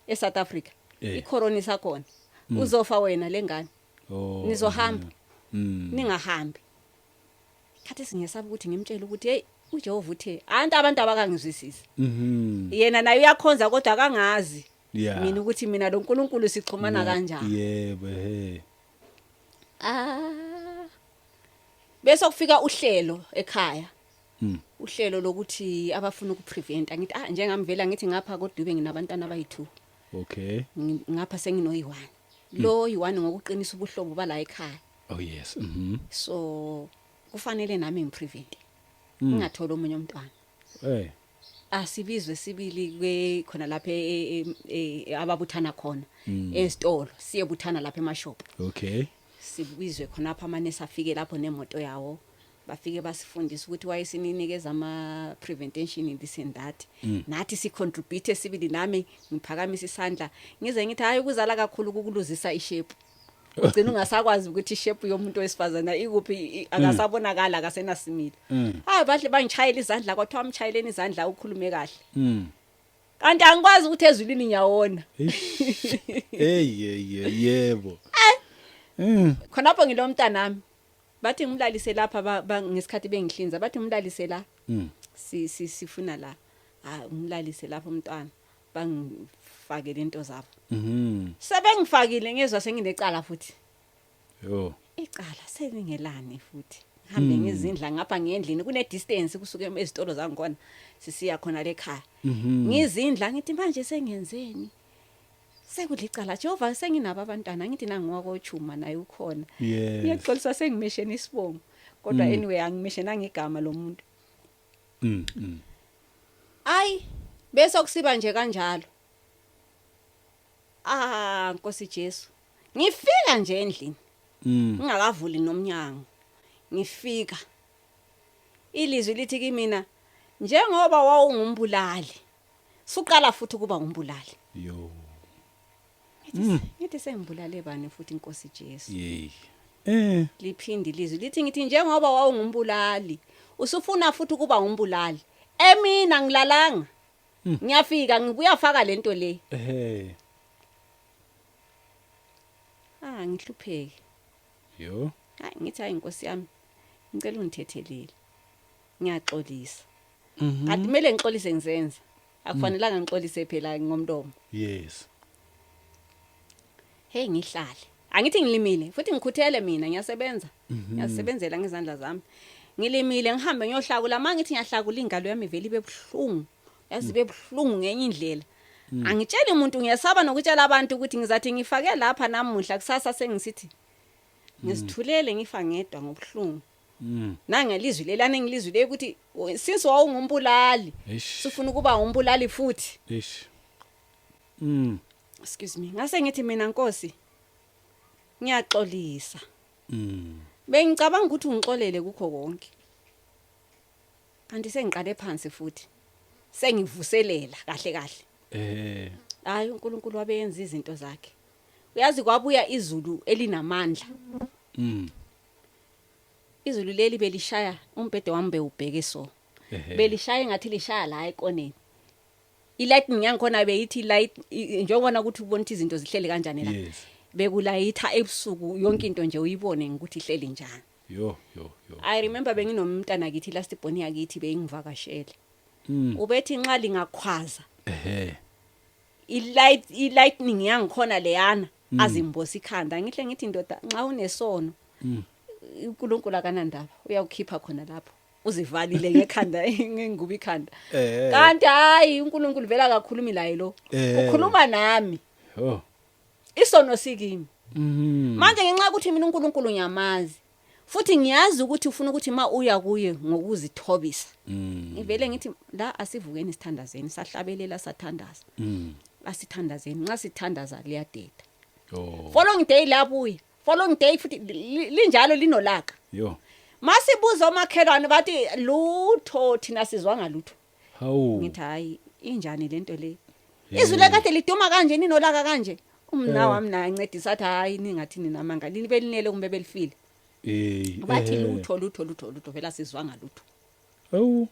[SPEAKER 1] eSouth Africa." Icorona isakhona, uzofa wena lengane.
[SPEAKER 2] Oh.
[SPEAKER 1] Nizohamba. Ningahambi khathesi. Ngiyesaba ukuthi ngimtshele ukuthi, "Hey, uJehova uthe." Antu abantu abakangizwisisi. Yena naye uyakhonza, kodwa akangazi mina ukuthi mina lo nkulunkulu sixhumana kanjani.
[SPEAKER 2] Yebo, he.
[SPEAKER 1] Ah, bese kufika uhlelo ekhaya. Uhlelo lokuthi abafuna ukupreventa. Ngithi, ah, njengamvela ngithi ngapha koDube nginabantwana abayi2. Ngapha senginoyi1, lo yi1 ngokuqinisa ubuhlobo bala ekhaya.
[SPEAKER 2] Oh yes.
[SPEAKER 1] So kufanele nami ngiprevent, ngingathola omunye umntwana. Asibizwe sibili kwe khona lapha ababuthana khona esitolo, siyebuthana lapha emashop. Sibizwe khonapha, amanesi afike lapho nemoto yawo, bafike basifundisa ukuthi wayesininikeza ama prevention, this and that. Nathi si contribute sibili, nami ngiphakamisa isandla, ngize ngithi, "Hayi, ukuzala kakhulu kukuluzisa ishape." Ugcina ungasakwazi ukuthi ishape yomuntu wesifazana ikuphi, akasabonakala, akasenasimilo. Hayi, bahle bangishayela izandla, kwathiwa mshayeleni izandla, ukhulume kahle. Kanti angikwazi ukuthi ezulwini ngiyawona.
[SPEAKER 2] Hey, hey, yebo.
[SPEAKER 1] Khonapho ngilo mntanami, bathi ngimlalise lapha, ngesikhathi bengihlinza bathi ngimlalise la. Si sifuna la, ah, ngimlalise lapho umntwana, bangifakele into zabo. Sebengifakile, ngezwa senginecala futhi.
[SPEAKER 2] Yo.
[SPEAKER 1] Icala selingelani futhi? Ngihambe ngizindla ngapha ngendlini, kune distance kusuke ezitolo zangikhona sisiya khona lekhaya. Ngizindla ngithi manje sengenzeni, sekulicala Jehova, senginabo abantwana, ngithi nangiwakochuma naye ukhona. Ngiyaxolisa, sengimeshena isibongo, kodwa anyway angimeshenanga igama lomuntu. Ayi, bese kusiba nje kanjalo. Ah, Nkosi Jesu, ngifika nje endlini, ngingakavuli nomnyango, ngifika ilizwi lithi kimina, njengoba wawungumbulali, suqala futhi ukuba umbulali.
[SPEAKER 2] Yo.
[SPEAKER 1] Ngithi sengibulale bani futhi, Nkosi Jesu?
[SPEAKER 2] Yey.
[SPEAKER 1] Liphindi ilizwi lithi, ngithi njengoba wawungumbulali, usufuna futhi ukuba umbulali. Emina ngilalanga, ngiyafika ngibuya faka lento le. Ah, ngihlupheke.
[SPEAKER 2] Yo.
[SPEAKER 1] Hayi, ngithi hayi Nkosi yami, ngicela ungithethelele, ngiyaxolisa. Kanti kumele ngixolise ngizenza, akufanelanga ngixolise phela ngomlomo. Hey, ngihlale, angithi ngilimile futhi ngikhuthele mina, ngiyasebenza, ngiyasebenzela ngezandla zami. Ngilimile, ngihambe ngiyohlakula, mangithi ngiyahlakula ingalo yami vele ibe buhlungu, yazi ibe buhlungu ngenye indlela. Angitsheli umuntu, ngiyasaba nokutshela abantu ukuthi ngizathi ngifake lapha namuhla, kusasa sengisithi ngizithulele, ngifa ngedwa ngobuhlungu. Nangelizwi lelana engilizwi le ukuthi since wawungumbulali, sufuna ukuba umbulali futhi.
[SPEAKER 2] Eish.
[SPEAKER 1] Excuse me, ngase ngithi mina, Nkosi, ngiyaxolisa. Bengicabanga ukuthi ungixolele kukho konke, kanti sengiqale phansi futhi, sengivuselela kahle kahle. Hayi, uNkulunkulu wabeyenza izinto zakhe, uyazi, kwabuya izulu elinamandla. Izulu leli belishaya umbhede wami, bewubheke so. Belishaya engathi lishaya la ekoneni. I-lightning yangikhona beyithi light, njengobona ukuthi ubona ukuthi izinto zihleli kanjani la. Bekulayitha ebusuku, yonke into nje uyibone ukuthi ihleli njani.
[SPEAKER 2] Yo yo yo.
[SPEAKER 1] I remember benginomntana kithi, last born yakithi, beyingivakashele. Ubethi nxa lingakhwaza i-light, i-lightning yangikhona leyana, azimbosa ikhanda. Ngihle ngithi, ndoda, nxa unesono, uNkulunkulu akanandaba, uyawukhipha khona lapho uzivalile ngekhanda, ngengubo ikhanda. Kanti hayi, uNkulunkulu vela akakhulumi laye lo. Ukhuluma nami.
[SPEAKER 2] Oh.
[SPEAKER 1] Isono sikimi. Manje ngenxa yokuthi mina uNkulunkulu ngiyamazi futhi ngiyazi ukuthi ufuna ukuthi ma uya kuye ngokuzithobisa, ngivele ngithi la asivukeni sithandazeni, sahlabelela, sathandaza. Asithandazeni, nxa sithandaza liyadeda. Following day labuya, following day futhi linjalo linolaka.
[SPEAKER 2] Yo.
[SPEAKER 1] Masibuza omakhelwane bathi lutho, thina sizwanga lutho.
[SPEAKER 2] Hawu.
[SPEAKER 1] Ngithi hayi, injani lento le, izwi lekade liduma kanje, ninolaka kanje? Umna wami naye ancedisa, athi hayi, ningathi ninamanga, libe linele kumbe belifile. Bathi lutho, lutho, lutho, lutho, vela sizwanga lutho.
[SPEAKER 2] Hawu.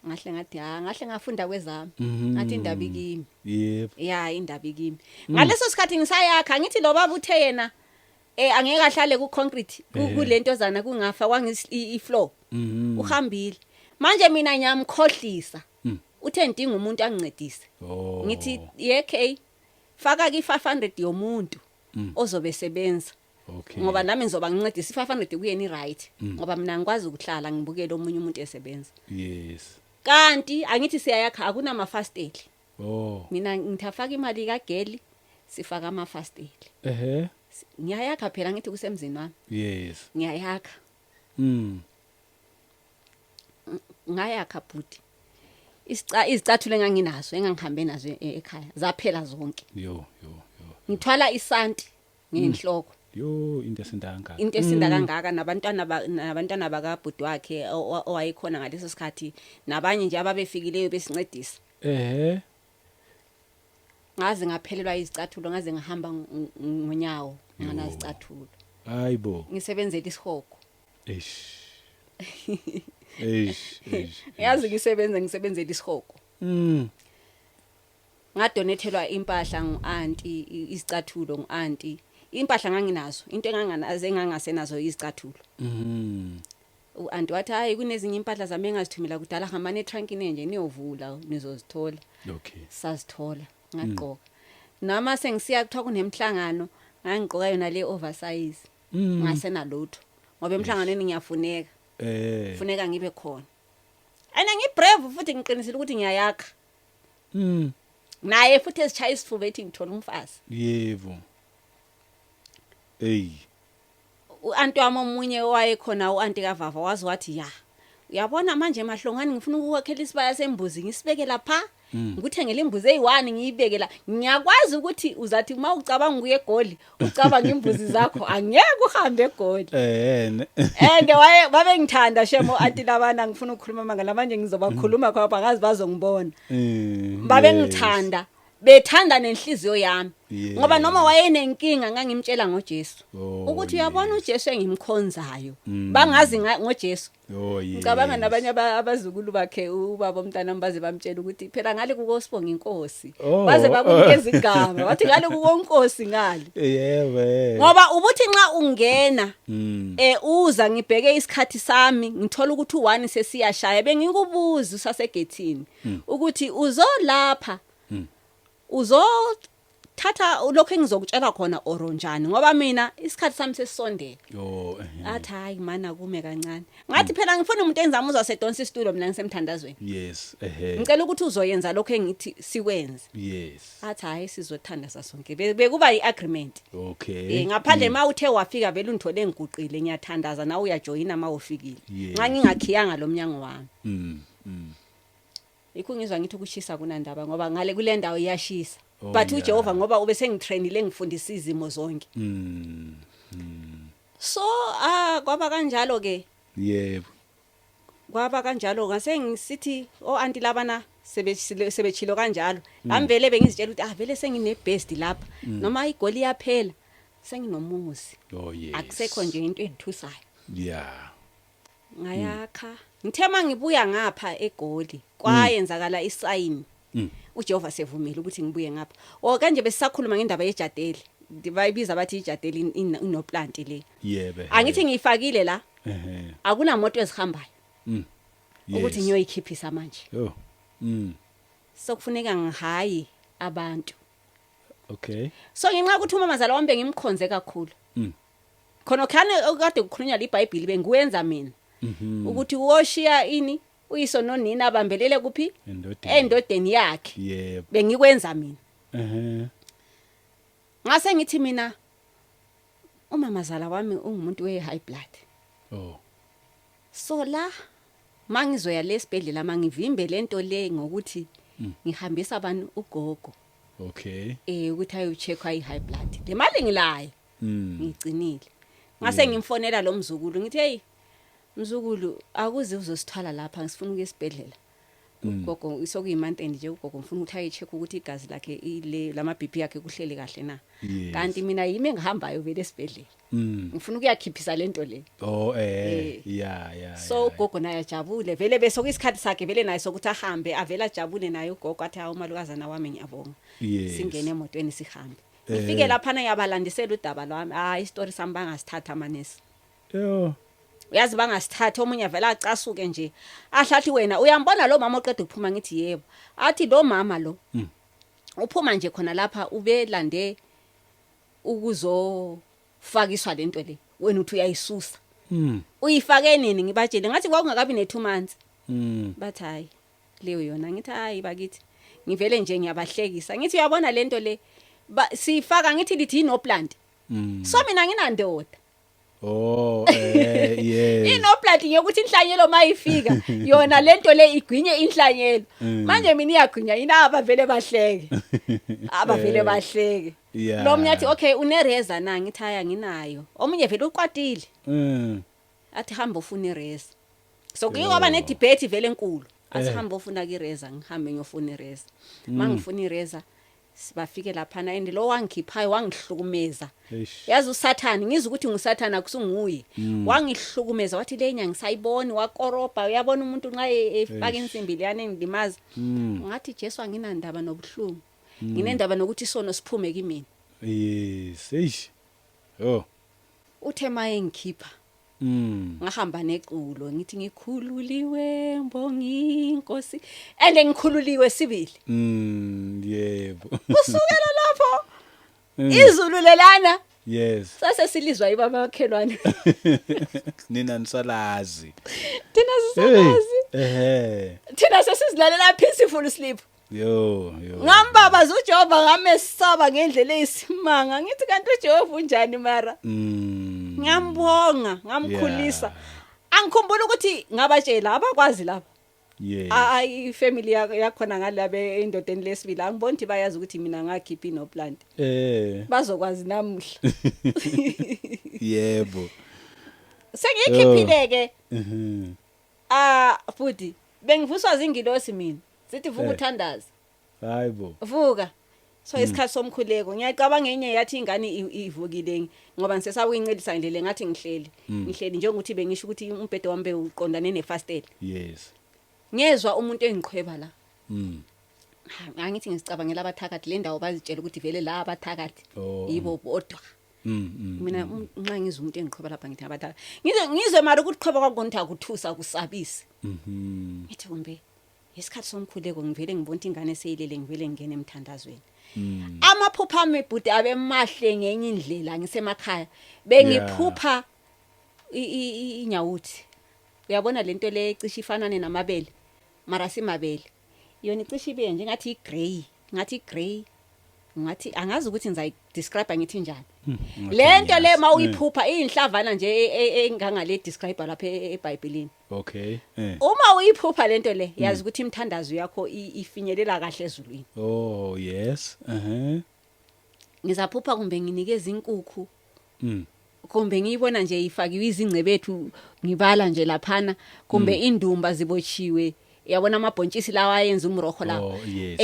[SPEAKER 1] Ngahle ngathi ha, ngahle ngafunda kwezami. Ngathi indaba ikimi. Ya, indaba ikimi. Ngaleso sikhathi ngisayakha, ngithi lo baba uthe yena angeke ahlale ku concrete, kulentozana kungafa kwangis i-floor. Uhambile manje, mina ngiyamkhohlisa. Uthe ngidinga umuntu angincedise. Ngithi yeke faka ki 500 yomuntu ozobe sebenza. Ngoba nami ngizoba ngincedisa, i-500 kuyena i-right, ngoba mina ngikwazi ukuhlala ngibukele omunye umuntu esebenza. Kanti angithi siyayakha, akunamafasteli. Mina ngithi afaka imali kageli, sifaka amafasteli. Ngiyayakha phela, ngithi kusemzini wami. Ngiyayakha. Ngayakha bhuti, isica izicathulo enganginazo, engangihambe nazo ekhaya zaphela zonke.
[SPEAKER 2] Yo yo yo.
[SPEAKER 1] Ngithwala isanti ngenhloko.
[SPEAKER 2] Yo, into esinda kangaka.
[SPEAKER 1] Into esinda kangaka, nabantwana bakabhuti wakhe owayekhona ngaleso sikhathi, nabanye nje ababefikileyo besincedisa. Ngaze ngaphelelwa izicathulo, ngaze ngahamba ngonyawo nganazicathulo.
[SPEAKER 2] Hayibo.
[SPEAKER 1] Ngisebenzela isihogo.
[SPEAKER 2] Eish. Eish, eish.
[SPEAKER 1] Yazi ngisebenza ngisebenzela isihogo. Ngadonethelwa impahla ngu-anti, izicathulo ngu-anti. Impahla nganginazo, into enganganazo engangasenazo izicathulo. U-anti wathi hayi, kunezinye impahla zami engazithumela kudala, hambani etrankini nje niyovula nizozithola. Sazithola, ngagqoka. Noma sengisiya kuthiwa kunemhlangano, ngangigqoka yona le oversize. Ngasenalutho ngoba emhlanganweni ngiyafuneka. Funeka ngibe khona. And ngibrave futhi, ngiqinisile ukuthi ngiyayakha. Naye futhi ezishaya isifuba ethi ngithola umfazi.
[SPEAKER 2] Yebo. Ey.
[SPEAKER 1] U-anti wami omunye owayekhona, u-anti kaVava, wazi wathi, ya uyabona manje mahlongane, ngifuna ukukwakhela isibaya sembuzi, ngisibeke lapha, ngikuthengele imbuzi eyi-1 ngiyibeke la. Ngiyakwazi ukuthi uzathi uma ucabanga ukuya eGoli ucabanga imbuzi zakho, angeke uhambe eGoli. And waye babengithanda shemo anti labana, ngifuna ukukhuluma manga manje ngizobakhuluma khona, angazi bazongibona. Babengithanda, bethanda nenhliziyo yami, ngoba noma wayenenkinga ngangimtshela ngoJesu ukuthi uyabona uJesu engimkhonzayo, bangazi ngoJesu. Ngicabanga nabanye abazukulu bakhe, ubaba umntana, baze bamtshela ukuthi phela ngale kukoSibonga inkosi. Baze bakunikeza igama, wathi ngale kukonkosi ngale.
[SPEAKER 2] Yebo.
[SPEAKER 1] Ngoba ubuthi nxa ungena uza ngibheke isikhathi sami, ngithola ukuthi u1 sesiyashaya, bengikubuza usasegethini ukuthi uzolapha, uzothatha lokho engizokutshela khona or njani, ngoba mina isikhathi sami sesisondele. Athi hayi mana, kume kancane. Ngathi phela ngifuna umuntu enzama uzosedonsa isitulo mina ngisemthandazweni.
[SPEAKER 2] Yes ehe
[SPEAKER 1] Ngicela ukuthi uzoyenza lokho engithi sikwenze. Athi hayi, sizothandaza sonke. Bekuba i-agreement. Ngaphandle ma uthe wafika vele ungithole ngiguqile ngiyathandaza, nawe uyajoyina ma ufikile. Nxa ngingakhiyanga lo mnyango wami. Yikho ngizwa ngithi ukushisa kunandaba, ngoba ngale kule ndawo iyashisa. But uJehova, ngoba ube sengitrainile, ngifundisa izimo zonke. So kwaba kanjalo ke. Kwaba kanjalo, ngase ngisithi o anti labana sebechilo kanjalo. Amvele bengizitshela ukuthi vele sengine best lapha. Noma igoli iyaphela senginomuzi. Akusekho nje into engithusayo. Ngayakha. Ngithe mangibuya ngapha eGoli kwayenzakala isign. UJehova sevumile ukuthi ngibuye ngapha. O kanje besisakhuluma ngendaba yejadeli. Bayibiza bathi ijadeli inoplant le. Angithi ngiyifakile la. Akunamoto ezihambayo. Ukuthi ngiyoyikhiphisa manje.
[SPEAKER 2] Oh.
[SPEAKER 1] Sokufuneka ngihayi abantu. So ngenxa ukuthi umamazala wami bengimkhonze kakhulu. Khona khane okade kukhulunywa iBhayibheli bengiwenza mina. Ukuthi uwoshiya ini uyiso nonina abambelele kuphi?
[SPEAKER 2] Endodeni.
[SPEAKER 1] Endodeni yakhe. Bengikwenza mina. Ngase ngithi mina umamazala wami ungumuntu we high blood. So la mangizoya lesibhedlela mangivimbe lento le ngokuthi ngihambisa abantu ugogo. Ukuthi ayocheckwa i high blood. Le mali ngilayo. Ngigcinile. Ngase ngimfonela lo mzukulu ngithi, hey mzukulu, akuze uzosithwala lapha, ngisifuna ukuya esibhedlela. Ugogo isokuyimanteni nje, ugogo ngifuna ukuthi ayicheck ukuthi igazi lakhe ile lama BP yakhe kuhleli kahle na. Kanti mina yimi engihambayo vele esibhedlela. Ngifuna ukuyakhiphisa lento le.
[SPEAKER 2] Oh eh yeah.
[SPEAKER 1] So ugogo naye ajabule vele, bese kuyisikhathi sakhe vele naye sokuthi ahambe, avela ajabule naye ugogo, athi hawu malukazana wami, ngiyabonga. Singene emotweni sihambe. Ngifike lapha ngiyabalandisela udaba lwami. Isitori sami bangasithatha amanesi.
[SPEAKER 2] Yo.
[SPEAKER 1] Uyazi bangasithatha, omunye vele acasuke nje. Ahlathi wena uyambona lo mama oqeda ukuphuma, ngithi yebo. Athi lo mama lo uphuma nje khona lapha ubelande ukuzofakiswa lento le. Wena uthi uyayisusa. Uyifake nini? Ngibatshele ngathi kwakungakabi ne 2 months. Bathi hayi leyo yona, ngithi hayi bakithi, ngivele nje ngiyabahlekisa, ngithi uyabona lento le sifaka, ngithi lithi inoplant. So mina nginandoda.
[SPEAKER 2] Oh yes.
[SPEAKER 1] Inoplant ngiyokuthi inhlanyelo mayifika yona lento le igwinye inhlanyelo. Manje mina iyagwinya inaba, vele bahleke. Abavele bahleke. Lo mnye athi okay, unereza na? Ngithi haya nginayo. Omunye vele ukwatile. Athi hamba ufuna ireza. So kuye kwaba ne debate vele enkulu. Athi hamba ufuna ireza, ngihambe ngiyofuna ireza. Mangifuna ireza Sibafike laphana and lo wangikhiphayo wangihlukumeza.
[SPEAKER 2] Eish.
[SPEAKER 1] Yazi uSathane, ngizwe ukuthi nguSathane, akusunguye. Wangihlukumeza, wathi le nyanga ngisayiboni, wakorobha. Uyabona umuntu nxa efaka
[SPEAKER 2] Eish.
[SPEAKER 1] insimbi leyana engilimaza. Ngathi, "Jesu, anginandaba nobuhlungu, nginendaba nokuthi isono siphume kimina."
[SPEAKER 2] Yes, eish, oh.
[SPEAKER 1] Uthe maye ngikhipha, ngahamba neculo, ngithi, "Ngikhululiwe, mbongi inkosi," and ngikhululiwe sibili.
[SPEAKER 2] Yebo.
[SPEAKER 1] Kusukela lapho izulu lelana sase silizwa ibamakhelwane.
[SPEAKER 2] Nina nisalazi.
[SPEAKER 1] Thina sisalazi. Thina sesizilalela peaceful sleep.
[SPEAKER 2] Yo yo.
[SPEAKER 1] Ngambabaza uJehova, ngamesaba ngendlela eyisimanga. Ngithi, "Kanti uJehova unjani mara?" Ngiyambonga, ngamkhulisa. Angikhumbula ukuthi ngabatshela abakwazi lapha. Ayi, ifamily yakhona ngalabe endodeni lesibili, angiboni ukuthi bayazi ukuthi mina ngakhipha inoplant. Bazokwazi namuhla. Sengiyikhiphile ke. Ah, futhi bengivuswa zingilosi mina, sithi, "Vuka, uthandaze."
[SPEAKER 2] Hayibo.
[SPEAKER 1] "Vuka." So isikhathi somkhuleko, ngiyacabanga enye yathi ingane ivukile ngoba ngisesaba ukuyincelisa nje, ngathi ngihleli ngihleli njengokuthi bengisho ukuthi umbhede wami bewuqondane nefastela. Ngezwa umuntu engiqhweba la. Ha, angithi ngizicabangela abathakathi le ndawo, bazitshela ukuthi vele la abathakathi yibo bodwa. Mina nxa ngizwa umuntu engiqhweba lapha, ngithi abathakathi. Ngizwe mara ukuthi qhweba kwakonke akuthusa, akusabisi. Ngithi kumbe isikhathi somkhuleko, ngivele ngibona ukuthi ingane seyilele, ngivele ngingene emthandazweni. Amaphupha ami, bhuti, abemahle ngenye indlela ngisemakhaya. Bengiphupha inyawuthi, uyabona lento le cishe ifanane namabele, mara simabele yona, icishe ibe nje ngathi igrey, ngathi igrey, ngathi angazi ukuthi ngizayidescribe ngithi njani le nto le. Mawuyiphupha iyinhlavana nje engangale describe lapha eBhayibhelini. Uma uyiphupha lento le, yazi ukuthi imithandazo yakho ifinyelela kahle ezulwini.
[SPEAKER 2] Oh yes.
[SPEAKER 1] Ngizaphupha kumbe nginikeza inkukhu, kumbe ngiyibona nje ifakiwe izingcebethu, ngibala nje laphana, kumbe indumba zibotshiwe, yabona amabhontshisi lawa ayenza umroho lawa,
[SPEAKER 2] Oh yes.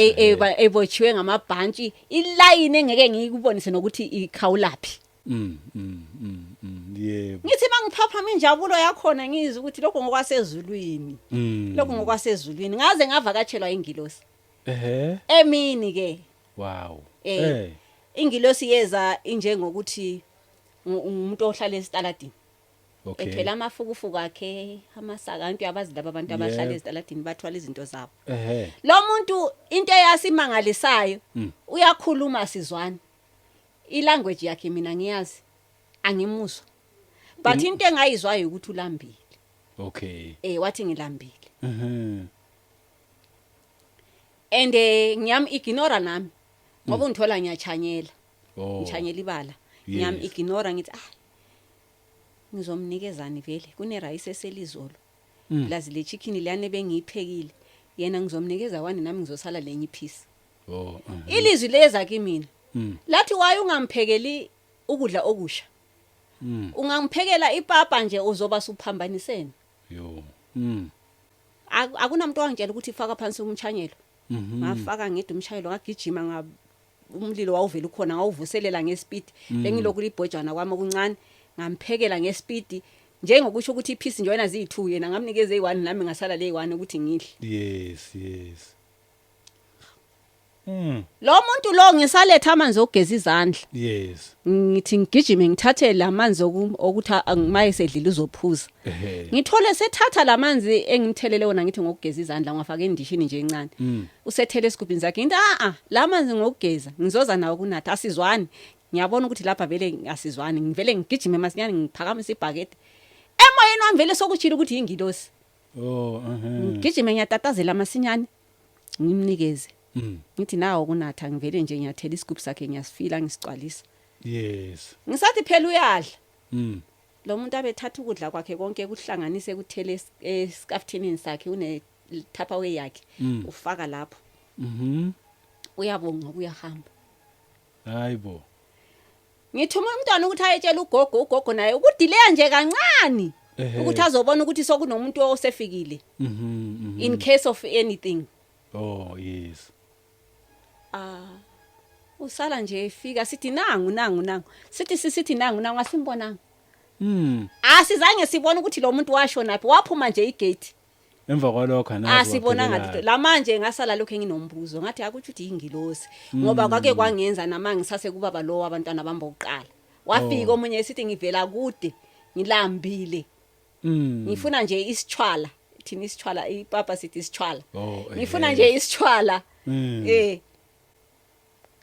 [SPEAKER 1] Ebotshiwe ngamabhantshi, ilayini engeke ngikubonise nokuthi ikhawulaphi.
[SPEAKER 2] Yebo.
[SPEAKER 1] Ngithi mangiphaphama, injabulo yakhona, ngizwe ukuthi lokho ngokwasezulwini. Lokho ngokwasezulwini, ngaze ngavakatshelwa ingilosi emini ke. Ingilosi yeza injengokuthi umuntu ohlala esitaladini, ethwele amafukufuku akhe, amasaka. Antu uyabazi laba abantu abahlala ezitaladini, bathwala izinto zabo. Lo muntu, into eyasimangalisayo, uyakhuluma, sizwana ilanguage yakhe, mina ngiyazi, angimuzwa, but into engayizwayo ukuthi ulambile. Wathi, "Ngilambile." And ngiyam ignore nami ngoba ungithola ngiyachanyela. Ngichanyela ibala. Ngiyam ignore, ngithi, "Ah, ngizomnikezani vele, kune rice eselizolo, plus le chicken leyana bengiyiphekile, yena ngizomnikeza one, nami ngizosala lenye ipiece." Ilizwi leza kimina, lathi, "Waye ungamphekeli ukudla okusha? Ungamphekela ipapa nje, uzoba suphambanisene."
[SPEAKER 2] Yo.
[SPEAKER 1] Akunamuntu wangitshela ukuthi faka phansi umchanyelo. Ngafaka ngedwa umshayelo, ngagijima, nga umlilo wawuvela ukhona, ngawuvuselela ngespeed. Bengilokhu libhojana kwami okuncane, ngamphekela ngespeed, njengokusho ukuthi ipiece nje wena ziyi2, yena ngamnikeza eyi1, nami ngasala leyi1 ukuthi ngidle. Lo muntu lo, ngisaletha amanzi okugeza izandla, ngithi ngigijime ngithathe lamanzi okuthi maye sedlile uzophuza, ngithole sethatha lamanzi engimthelele wona, ngithi ngokugeza izandla, ngwafaka endishini nje encane, usethele esigubhini sakhe. Ngithi, "A a, lamanzi ngokugeza, ngizoza nawo kunatha." Asizwani, ngiyabona ukuthi lapha vele asizwani. Ngivele ngigijime masinyane, ngiphakamise ibhakede emoyeni wami, vele sokutshila ukuthi yingilosi. Ngigijime, ngiyatatazela masinyane, ngimnikeze, ngithi, "Nawo kunatha." Ngivele nje ngiyathela isigubhu sakhe, ngiyasifila, ngisigcwalisa. Ngisathi phela uyadla, lo muntu abethatha ukudla kwakhe konke, kuhlanganise, kuthele esikafuthinini sakhe, une tupperware yakhe, ufaka lapho. Uyabonga, uyahamba.
[SPEAKER 2] Hayibo.
[SPEAKER 1] Ngithuma umntwana ukuthi ayetshela ugogo, ugogo naye ukudileya nje kancane, ukuthi azobona ukuthi sokunomuntu osefikile, in case of anything.
[SPEAKER 2] Oh yes.
[SPEAKER 1] Ah. Usala nje efika, sithi nangu nangu nangu, sithi sisithi nangu nangu, asimbonanga. Asizange sibone ukuthi lo muntu washonaphi, waphuma nje igate.
[SPEAKER 2] Emva kwalokho anazi.
[SPEAKER 1] Asibonanga lutho. Lamanje ngasala lokho enginombuzo, ngathi akuthi ukuthi ingilosi, ngoba kwake kwangenza nama ngisase kubaba lo wabantwana bami bokuqala. Wafika omunye esithi ngivela kude, ngilambile, ngifuna nje isitshwala. Thina isitshwala, ipapa sithi isitshwala. Ngifuna nje isitshwala.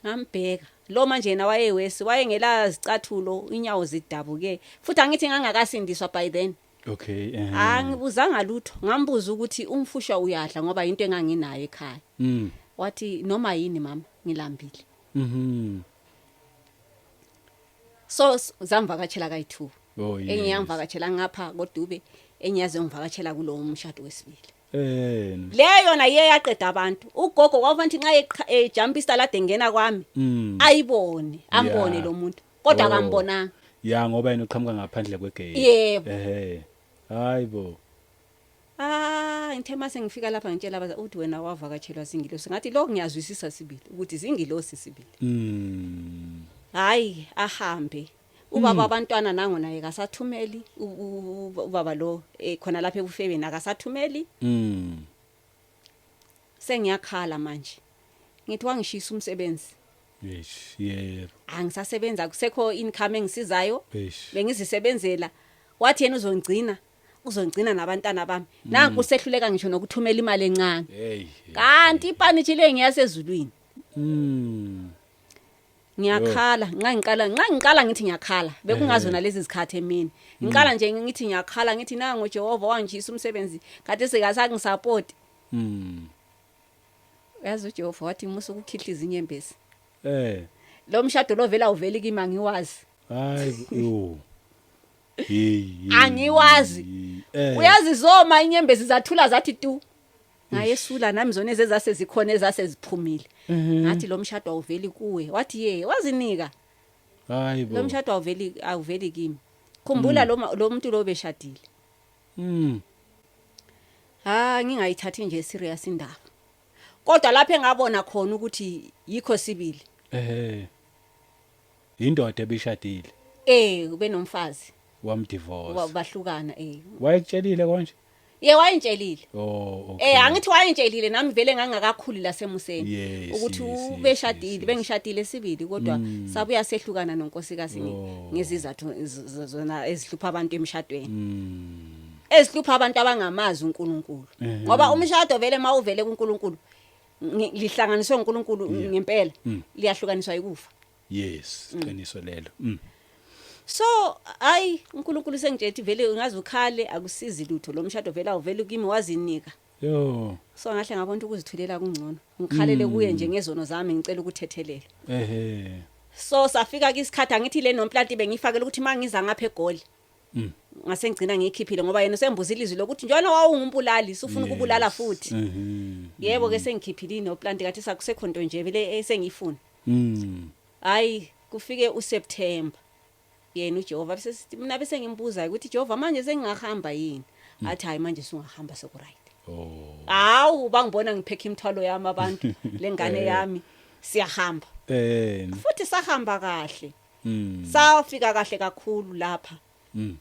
[SPEAKER 1] Ngambheka lo manje, yena wayewesi, wayengela zicathulo, inyawo zidabuke, futhi angithi ngangakasindiswa by then. Angibuzanga lutho, ngambuza ukuthi umfusha uyadla, ngoba into enganginayo ekhaya. Wathi noma yini mama, ngilambile. So zamvakatshela kayi2. Enye yamvakatshela ngapha koDube, enye yazongivakatshela kulowo mshado wesibili. Leyo yona iye yaqeda abantu. Ugogo kwakufanele nxa ejump istalade engena kwami, ayibone, ambone lo muntu, kodwa akambonanga.
[SPEAKER 2] Ya, ngoba yena uqhamuka ngaphandle kwegate.
[SPEAKER 1] Yebo.
[SPEAKER 2] Ehe, hayibo.
[SPEAKER 1] Ah, ngithe mase ngifika lapha ngitshela abaza uthi wena wavakatshelwa zingilosi. Ngathi lokho ngiyazwisisa sibili ukuthi zingilosi sibili. Hayi, ahambe. Ubaba abantwana nango naye kasathumeli, ubaba lo khona lapha ekufebeni akasathumeli. Sengiyakhala manje. Ngithi wangishisa umsebenzi.
[SPEAKER 2] Yes, yebo.
[SPEAKER 1] Angisasebenza, kusekho income engisizayo. Bengizisebenzela. Wathi yena uzongcina, uzongcina nabantwana bami. Nanku sehluleka ngisho nokuthumela imali encane.
[SPEAKER 2] Hey.
[SPEAKER 1] Kanti ipanitshi le ngiyasezulwini. Ngiyakhala nxa ngiqala ngithi ngiyakhala, bekungazona lezi zikhathi emini. Ngiqala nje ngithi ngiyakhala, ngithi nangu Jehova wangishisa umsebenzi, kade sekasangisupport. Yazi uJehova wathi musa ukukhihliza inyembezi. Lo mshado lo vela uveli kimi, angiwazi.
[SPEAKER 2] Hayi yo. Hey.
[SPEAKER 1] Angiwazi. Uyazi zoma inyembezi, zathula zathi tu. Ngayesula nami zona ezase zikhona, ezase ziphumile. Ngathi lo mshado awuveli kuwe. Wathi ye, wazinika.
[SPEAKER 2] Hayibo.
[SPEAKER 1] Lo mshado awuveli kimi. Khumbula lo muntu lo beshadile. Ha, ngingayithathi nje serious indaba. Kodwa lapho engabona khona ukuthi yikho sibili.
[SPEAKER 2] Indoda ebishadile.
[SPEAKER 1] Ube nomfazi.
[SPEAKER 2] Wamdivorce.
[SPEAKER 1] Bahlukana.
[SPEAKER 2] Wayekutshelile konje?
[SPEAKER 1] Ye, wayengitshelile.
[SPEAKER 2] Oh, okay.
[SPEAKER 1] Angithi wayengitshelile nami vele ngangakakhuli lasemuseni ukuthi ubeshadile, bengishadile sibili, kodwa sabuya sehlukana nonkosikazi ngezizathu zona ezihlupha abantu emshadweni. Ezihlupha abantu abangamazi uNkulunkulu. Ngoba umshado vele mawuvele kuNkulunkulu, lihlanganiswe uNkulunkulu ngempela, liyahlukaniswa ikufa.
[SPEAKER 2] Yes, qiniso lelo.
[SPEAKER 1] So hayi, uNkulunkulu sengitshela vele ungaze ukhale, akusizi lutho, lo mshado vele awuveli kimi, wazinika.
[SPEAKER 2] Yo.
[SPEAKER 1] So ngahle ngabona ukuthi ukuzithulela kungcono. Ngikhalele kuye nje ngezono zami, ngicela ukuthethelelwa. So safika ke isikhathi, angithi le nomplanti bengifakele ukuthi mangiza ngapha eGoli. Ngase ngigcina ngiyikhiphile, ngoba yena usembuza ilizwi lokuthi njona wawungumbulali, sufuna ukubulala futhi. Yebo ke, sengikhiphile inoplanti, kathi sakusekho nto nje vele esengiyifuna. Hayi, kufike uSeptember. Yena uJehova bese sithi mina, bese ngimbuza ukuthi Jehova, manje sengingahamba yini? Athi hayi, manje sungahamba, seku right. Hawu, bangibona ngiphekha imithwalo yami abantu, lengane yami, siyahamba. Futhi sahamba kahle. Safika kahle kakhulu lapha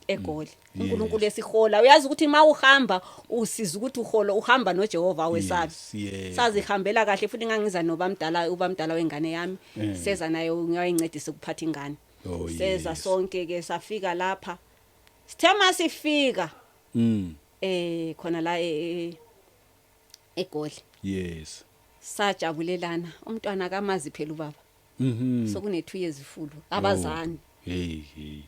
[SPEAKER 1] eGoli. uNkulunkulu esihola. Uyazi ukuthi mawuhamba usiza ukuthi uholo uhamba noJehova, wesabi. Sazihambela kahle futhi ngangiza nobamdala, ubamdala wengane yami. Seza naye, ngiyayincedisa ukuphatha ingane. Seza sonke ke, safika lapha. Sithe masifika khona la eGoli. Sajabulelana, umntwana kamazi phela ubaba. Sokune 2 years full abazani.
[SPEAKER 2] Hey hey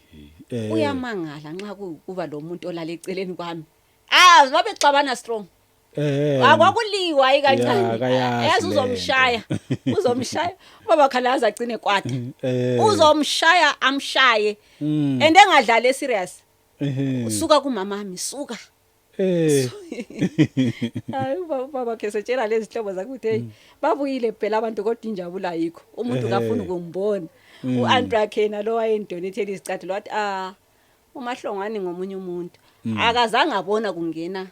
[SPEAKER 2] hey.
[SPEAKER 1] Uyamangala nxa kuba lo muntu olala eceleni kwami. Ah, babexabana strong. Akwakuliwa hayi kancane.
[SPEAKER 2] Ya, akayazi
[SPEAKER 1] Yazi
[SPEAKER 2] lento.
[SPEAKER 1] uzomshaya. Uzomshaya. Ubaba khalaza agcine kwata. Uzomshaya, amshaye. And engadlali serious. Usuka kumamami, suka. Hayi, ubaba ke setshela lezi hlobo zakhe ukuthi hey, babuyile phela abantu, kodwa injabulo ayikho. Umuntu kafuna ukumbona. U-aunt wakhe yena lo wayendonethela izicathulo wathi ah, umahlongwane ngomunye umuntu. Akazange abona kungena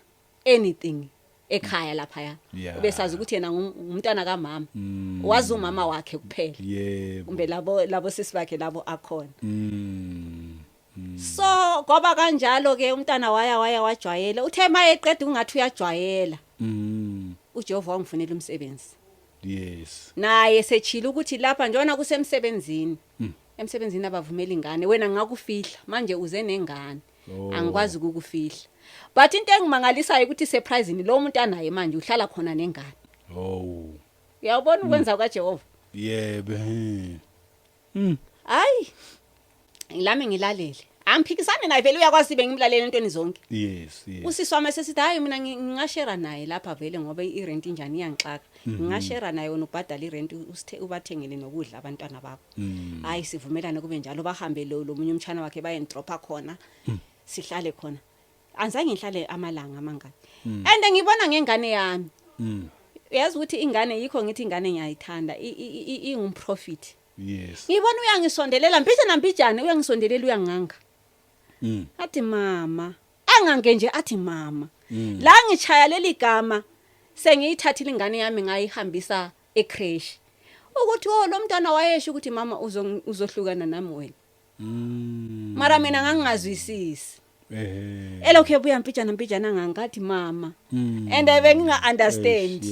[SPEAKER 1] anything. Ekhaya lapha ya.
[SPEAKER 2] Yeah.
[SPEAKER 1] Ubesazi ukuthi yena ngumntwana kamama. Wazi umama wakhe kuphela. Kumbe labo sisi bakhe labo akhona. So kwaba kanjalo ke, umntana waya wajwayela. Uthe mayeqeda ungathi uyajwayela, uJehova wangifunela umsebenzi. Naye sechila ukuthi lapha njona kusemsebenzini, emsebenzini abavumela ingane. Wena ngakufihla, manje uze nengane. Angikwazi ukukufihla, but into engimangalisayo ukuthi surprisingly lo muntu anaye manje uhlala khona nengane. Uyabona ukwenza kwaJehova.
[SPEAKER 2] Yebo.
[SPEAKER 1] Hayi, lami ngilalele, angiphikisani naye vele, uyakwazi bengimlalela entweni zonke. Usisi wami sesithi, hayi, mina ngingashera naye lapha vele ngoba irent injani iyangixaka, ngingashera naye, wena ubhadala irent, usithe ubathengele nokudla abantwana bakho. Hayi, sivumelane kube njalo, bahambe lo munye umtshana wakhe bayendropha khona, sihlale khona. Anzange ngihlale amalanga amangaki and ngibona ngengane yami. Uyazi ukuthi ingane, yikho ngithi ingane ngiyayithanda, ingumprofit. Ngibona uyangisondelela mpithe nampijane, uyangisondelela, uyanganga. Athi mama, angange nje athi mama. La ngitshaya leli gama, sengiyithathile ingane yami ngayihambisa ecreche, ukuthi oh, lo mntwana wayesho ukuthi mama uzohlukana nami wena. Mara mina ngangingazwisisi. Elokhu ebuya mpijana mpijana ngangathi mama and benginga understand.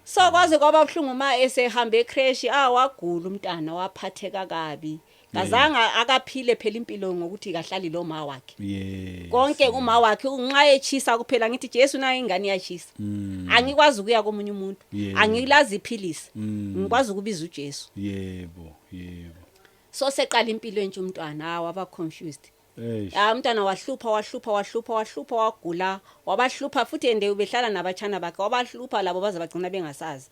[SPEAKER 1] So kwaze kwaba buhlungu ma esehamba ecreche, ah, wagula umntana, waphatheka kabi, kazange akaphile phela impilo ngokuthi kahlali lo ma wakhe. Konke uma wakhe unxa echisa kuphela, ngithi Jesu nayo ingane iyachisa. Angikwazi ukuya komunye umuntu. Angilazi iphilisi. Ngikwazi ukubiza uJesu.
[SPEAKER 2] yebo yebo
[SPEAKER 1] So seqala impilo entsha umntwana, ah, waba confused.
[SPEAKER 2] Eish.
[SPEAKER 1] Ah, umntwana wahlupha, wahlupha, wahlupha, wahlupha, wagula, wabahlupha futhi, ende ubehlala nabatshana bakhe, wabahlupha labo baze bagcina bengasazi.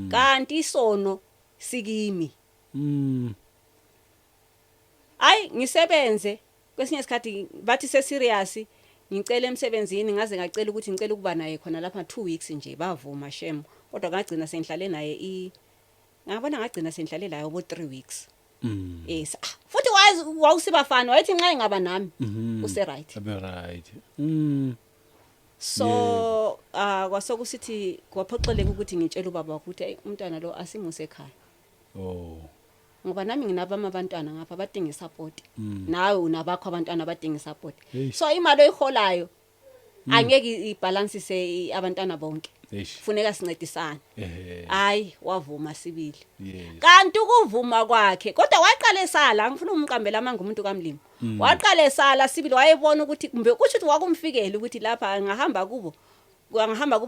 [SPEAKER 1] Kanti isono sikimi. Hayi, ngisebenze kwesinye isikhathi bathi se-serious, ngicela emsebenzini, ngaze ngacela ukuthi ngicela ukuba naye khona lapha 2 weeks nje, bavuma shem, kodwa ngagcina sengihlale naye i ngabona ngagcina sengihlale layo bo 3 weeks. Yes, ah, futhi wazi wawusibafana, wayethi nxa engaba nami use right.
[SPEAKER 2] Abe right.
[SPEAKER 1] So ah, kwasokusithi kwaphoxeleka ukuthi ngitshela ubaba wakhe ukuthi, "Hey, umntwana lo asimuse ekhaya." Ngoba nami nginabami abantwana ngapha badinga isupport. Nawe unabakho abantwana abadinga isupport. So imali oyiholayo angeke ibalansise abantwana bonke. Funeka sincedisane. Hayi, wavuma sibili. Kanti ukuvuma kwakhe kodwa waqala esala, ngifuna umqambela amanga umuntu kaMlimo. Waqala esala sibili, wayebona ukuthi kumbe kusho ukuthi wakumfikela ukuthi lapha angahamba kubo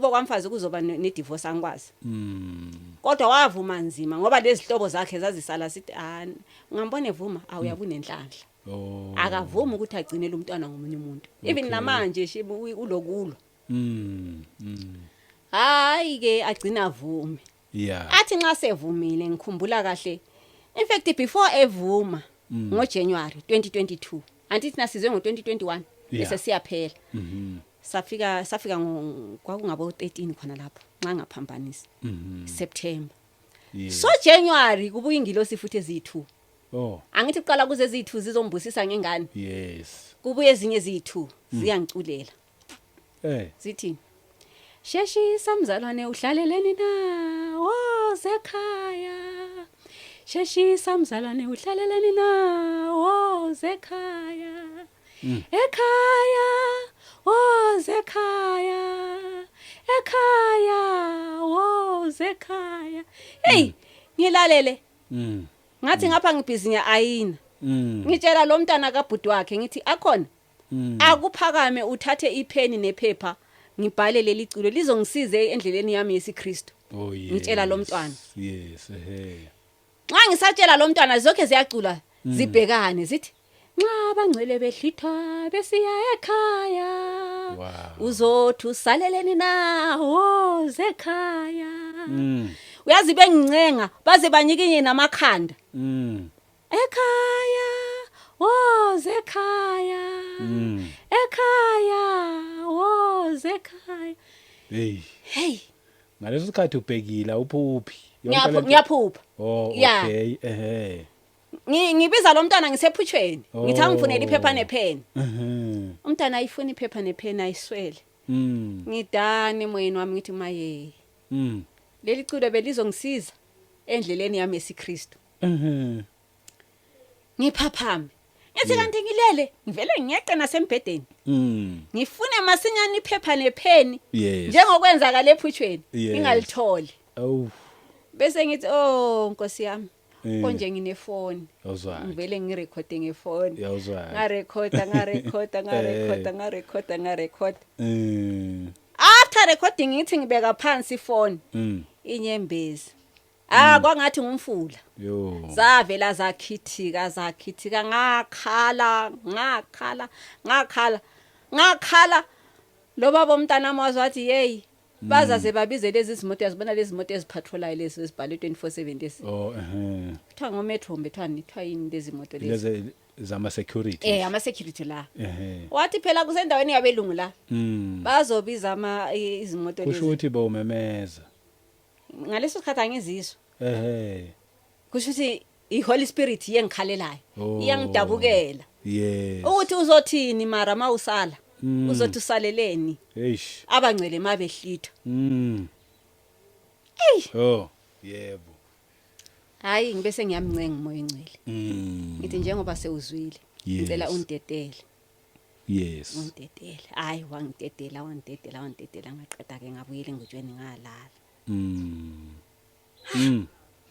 [SPEAKER 1] kwamfazi kuzoba ne-divorce, angikwazi. Kodwa wavuma nzima ngoba lezi hlobo zakhe zazisala sithi, ah, ungambona evuma, awuyabe unenhlanhla. Akavumi ukuthi agcinele umntwana ngomunye umuntu. Even namanje shibu ulokulo. Hayi ke, agcina avume. Athi nxa sevumile, ngikhumbula kahle, in fact before evuma ngoJanuary 2022, antithi nasizwe ngo2021 bese siyaphela. Safika kwakungabo 13 khona lapho nxa ngaphambanisi, September. So January kubuya ingilosi futhi eziyi2. Angithi kuqala kuze eziyi2 zizombusisa ngengane. Kubuye ezinye eziyi2 ziyangiculela. Zithi, "Sheshisa mzalwane, uhlaleleni na? Wozekhaya. Sheshisa mzalwane, uhlaleleni na? Wozekhaya. Ekhaya, wozekhaya. Ekhaya, wozekhaya." Hey, ngilalele. Ngathi ngapha ngibhizi ngiya-ayina. Ngitshela lo mntana kabhuti wakhe ngithi akhona. Akuphakame uthathe ipheni nephepha, ngibhale leli culo lizongisiza endleleni yami yesiKristu.
[SPEAKER 2] Oh yes.
[SPEAKER 1] Ngitshela lo mntwana.
[SPEAKER 2] Yes, ehe.
[SPEAKER 1] Nxa ngisatshela lo mntwana, zonke ziyacula zibhekane zithi, nxa abangcwele behlithwa besiya ekhaya, uzothi usaleleni na? Wozekhaya. Uyazi bengincenga baze banyikinye namakhanda. Ekhaya, wozekhaya. Ekhaya, wozekhaya.
[SPEAKER 2] Hey.
[SPEAKER 1] Hey.
[SPEAKER 2] Ngaleso sikhathi ubhekile, uphuphi? Yonke lento-
[SPEAKER 1] Ngiyaphupha.
[SPEAKER 2] Oh, okay. Ehe.
[SPEAKER 1] Ngibiza lo mntwana ngisephutshweni. Ngithi angifunele iphepha nepheni. Umntwana ayifuna iphepha nepheni, ayiswele. Ngidane emoyeni wami, ngithi maye, leli culo belizongisiza endleleni yami yesiKristu. Ngiphaphame, ngithi kanti ngilele, ngivele ngiyeqe nasembhedeni, ngifune masinyane iphepha nepheni, njengokwenzakala ephushweni, ngingalitholi.
[SPEAKER 2] Awu.
[SPEAKER 1] Bese ngithi, oh Nkosi yami, konje nginefoni,
[SPEAKER 2] Yawuzwa.
[SPEAKER 1] ngivele ngirekhode ngefoni.
[SPEAKER 2] Yawuzwa.
[SPEAKER 1] Ngarekhoda, ngarekhoda, ngarekhoda, ngarekhoda, ngarekhoda. After recording, ngithi ngibeka phansi ifoni, inyembezi, ah, kwangathi ngumfula.
[SPEAKER 2] Yo.
[SPEAKER 1] Zavela zakhithika, zakhithika, ngakhala, ngakhala, ngakhala, ngakhala. Lo baba umntana wami wathi, hey, bazaze babize lezi zimoto, yazibona lezi moto eziphatrolayo, lezi ezibhalwe 24/7 lezi.
[SPEAKER 2] Oh eh.
[SPEAKER 1] Kuthiwa ngometro, mbethwani, kuthiwa yini lezi moto lezi?
[SPEAKER 2] Lezi zama security.
[SPEAKER 1] Eh, ama security la. Wathi phela kusendaweni yabelungu la, bazobiza ama izimoto
[SPEAKER 2] Kusho
[SPEAKER 1] lezi.
[SPEAKER 2] ukuthi bawumemeza.
[SPEAKER 1] Ngaleso sikhathi angizizwa. Kusho ukuthi i-Holy Spirit iyengikhalelayo, iyangidabukela ukuthi uzothini mara mawusala, uzothi usaleleni,
[SPEAKER 2] Eish.
[SPEAKER 1] abangcwele mabehlithwa.
[SPEAKER 2] Hey. Oh, yebo.
[SPEAKER 1] Hayi, ngibese ngiyamncenga uMoya oNgcwele, ngithi njengoba sewuzwile, ngicela ungidedele, ungidedele. Hayi, wangidedela, wangidedela, wangidedela, ngaqeda ke ngabuyela engutshweni, ngalala.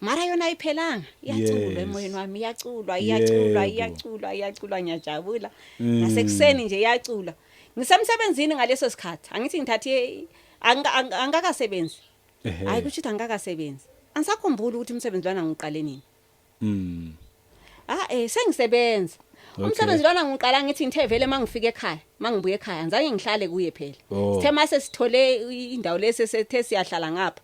[SPEAKER 1] Mara yona ayiphelanga, iyaculwa emoyeni wami, iyaculwa, iyaculwa, iyaculwa, iyaculwa, ngiyajabula. Ngasekuseni nje iyaculwa, ngisemsebenzini ngaleso sikhathi, angithi ngithathe angakasebenzi. Hayi, kusho ukuthi angakasebenzi, angisakhumbuli ukuthi umsebenzi lwana ngiqale nini. Ah, sengisebenza. Umsebenzi lwana ngiqala, ngithi ngithe vele mangifika ekhaya, mangibuye ekhaya, ngizange ngihlale kuye phela. Sithe mase sithole indawo lesi, sethe siyahlala ngapha,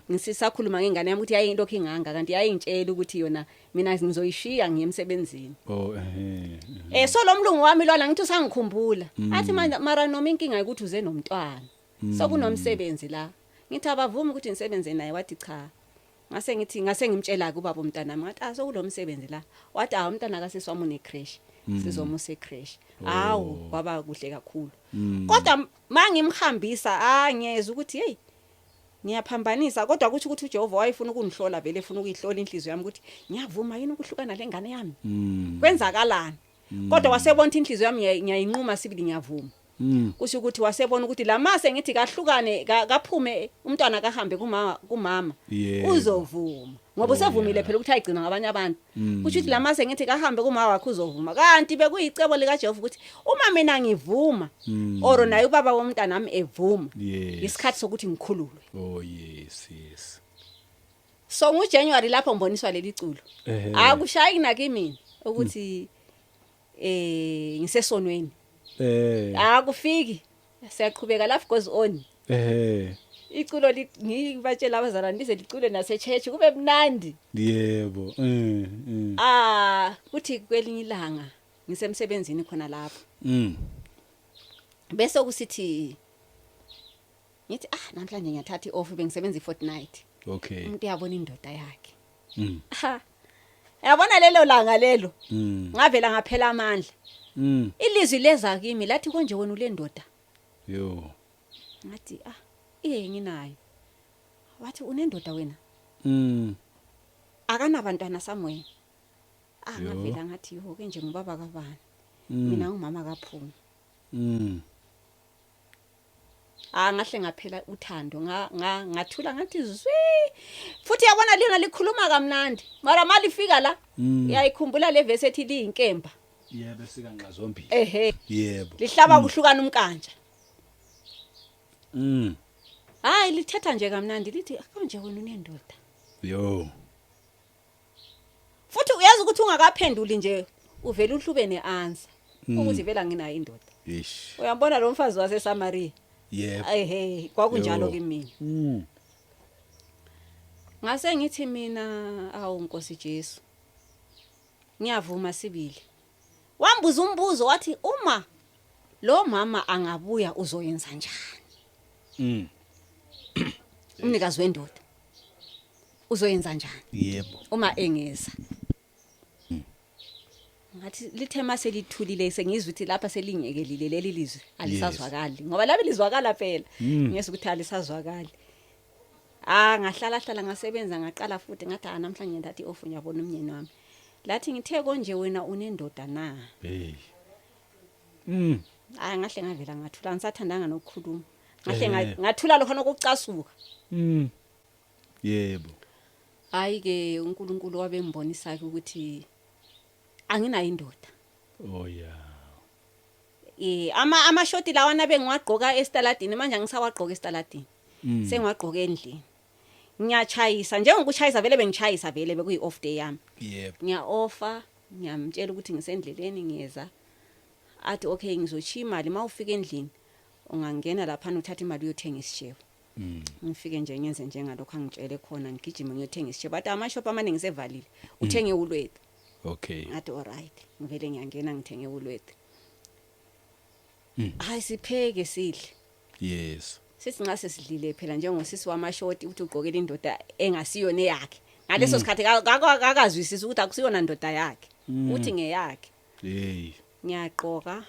[SPEAKER 1] ngisisakhuluma ngengane yami ukuthi yayi lokho inganga, kanti yayingitshela ukuthi yona mina ngizoyishiya ngiye emsebenzini.
[SPEAKER 2] Oh eh.
[SPEAKER 1] So lo mlungu wami lwana, ngithi usangikhumbula, athi mara noma inkinga ukuthi uze nomntwana, so kunomsebenzi la, ngithi abavumi ukuthi ngisebenze naye, wathi cha. Ngase ngithi, ngase ngimtshela ke ubaba umntanami, ngathi, ah, sokulomsebenzi la, wathi, ah, umntana kasisi wami une creche, sizomusa ecreche. Awu, kwaba kuhle kakhulu, kodwa mangimhambisa, ah, ngiyezwa ukuthi hey, ngiyaphambanisa, kodwa kusho ukuthi uJehova wayefuna ukungihlola vele, efuna ukuyihlola inhliziyo yami ukuthi ngiyavuma yini ukuhlukana lengane yami, kwenzakalani. Kodwa wasebona ukuthi inhliziyo yami ngiyayinquma sibili, ngiyavuma. Kusho ukuthi wasebona ukuthi la mase ngithi kahlukane, kaphume umntwana, kahambe kumama, uzovuma ngoba usevumile phela ukuthi ayigcina ngabanye abantu. Kusho ukuthi la mase ngithi kahambe kumama wakhe, uzovuma, kanti bekuyicebo likaJehova ukuthi uma mina ngivuma, or naye ubaba womntana nami evuma, isikhathi sokuthi ngikhululwe.
[SPEAKER 2] Oh yes.
[SPEAKER 1] So nguJanuary lapho ngiboniswa leli culo. Akushayi nakimi ukuthi ngisesonweni. Akufiki, siyaqhubeka, life goes on. Iculo ngibatshela abazalwane lize licule nase church, kube mnandi.
[SPEAKER 2] Yebo.
[SPEAKER 1] Ah, kuthi kwelinye ilanga ngisemsebenzini khona lapho, bese kusithi ngithi, ah, namhlanje ngiyathatha ioff, bengisebenza ifortnight. Umuntu uyabona indoda yakhe. Ha, yabona lelo langa lelo, ngavela ngaphela amandla. Ilizwi leza kimi, lathi, konje wena ule ndoda?
[SPEAKER 2] Yo.
[SPEAKER 1] Ngathi, ah, iye, nginayo. Wathi, unendoda wena? Akanabantwana somewhere? Ah,
[SPEAKER 2] Yo.
[SPEAKER 1] ngavela ngathi, yo, ke nje ngubaba kabani? Mina ngumama kaphuma. Ah, ngahle ngaphela uthando, nga nga ngathula, ngathi zwi. Futhi yabona, lina likhuluma kamnandi, mara malifika la, uyayikhumbula le verse ethi liyinkemba?
[SPEAKER 2] Yebo, sika nxa zombili.
[SPEAKER 1] Ehe. Lihlaba kuhlukana umkantsha. Hayi, lithetha nje kamnandi, lithi, konje wena unendoda?
[SPEAKER 2] Yo.
[SPEAKER 1] Futhi uyazi ukuthi ungakaphenduli nje, uvela uhlube neanswer ukuthi vela nginayo indoda.
[SPEAKER 2] Ish.
[SPEAKER 1] Uyambona lo mfazi waseSamaria?
[SPEAKER 2] Yebo.
[SPEAKER 1] Ehe, kwakunjalo
[SPEAKER 2] Yo.
[SPEAKER 1] kimi. Ngase ngithi mina, awu Nkosi Jesu, ngiyavuma sibili. Wambuza umbuzo, wathi, uma lo mama angabuya, uzoyenza njani? Umnikazi wendoda uzoyenza njani?
[SPEAKER 2] Yebo.
[SPEAKER 1] Uma engeza. Ngathi lithe mase lithulile, sengizwa ukuthi lapha selingekelile leli lizwi, alisazwakali, ngoba labe lizwakala phela. Ngiyezwa ukuthi alisazwakali. Ah, ngahlala hlala, ngasebenza, ngaqala futhi ngathi, ah, namhlanje ngathi off, ngiyabona umnyeni wami. Lathi ngithe konje wena unendoda na?
[SPEAKER 2] Hey.
[SPEAKER 1] Hayi, ngahle ngavela ngathula, ngisathandanga nokukhuluma. Ngahle ngathula lokho nokucasuka.
[SPEAKER 2] Yebo.
[SPEAKER 1] Hayi ke, uNkulunkulu wabe ngibonisa ke ukuthi anginayo indoda.
[SPEAKER 2] Oh yeah.
[SPEAKER 1] Amashoti lawana bengiwagqoka estaladini, manje angisawagqoka estaladini. Sengiwagqoka endlini. Ngiyachayisa njengokuchayisa, vele bengichayisa, vele bekuyi off day yami. Ngiya-offa, ngiyamtshela ukuthi ngisendleleni ngiyeza. Athi okay, ngizoshiya imali, mawufika endlini ungangena lapha uthatha imali uyothenga isishebo. Ngifike nje ngenze njengalokho angitshele khona, ngigijime ngiyothenga isishebo. Athi amashop amaningi sevalile, uthenge Woolworth. Ngathi alright, ngivele ngiyangena ngithenge Woolworth. Hayi, sipheke sidle. Sithi nxa sesidlile phela, njengosisi wamashoti uthi ugqokela indoda engasiyona eyakhe ngaleso sikhathi, kakazwisisi ukuthi akusiyona ndoda yakhe, uthi ngeyakhe.
[SPEAKER 2] Hey.
[SPEAKER 1] Ngiyagqoka,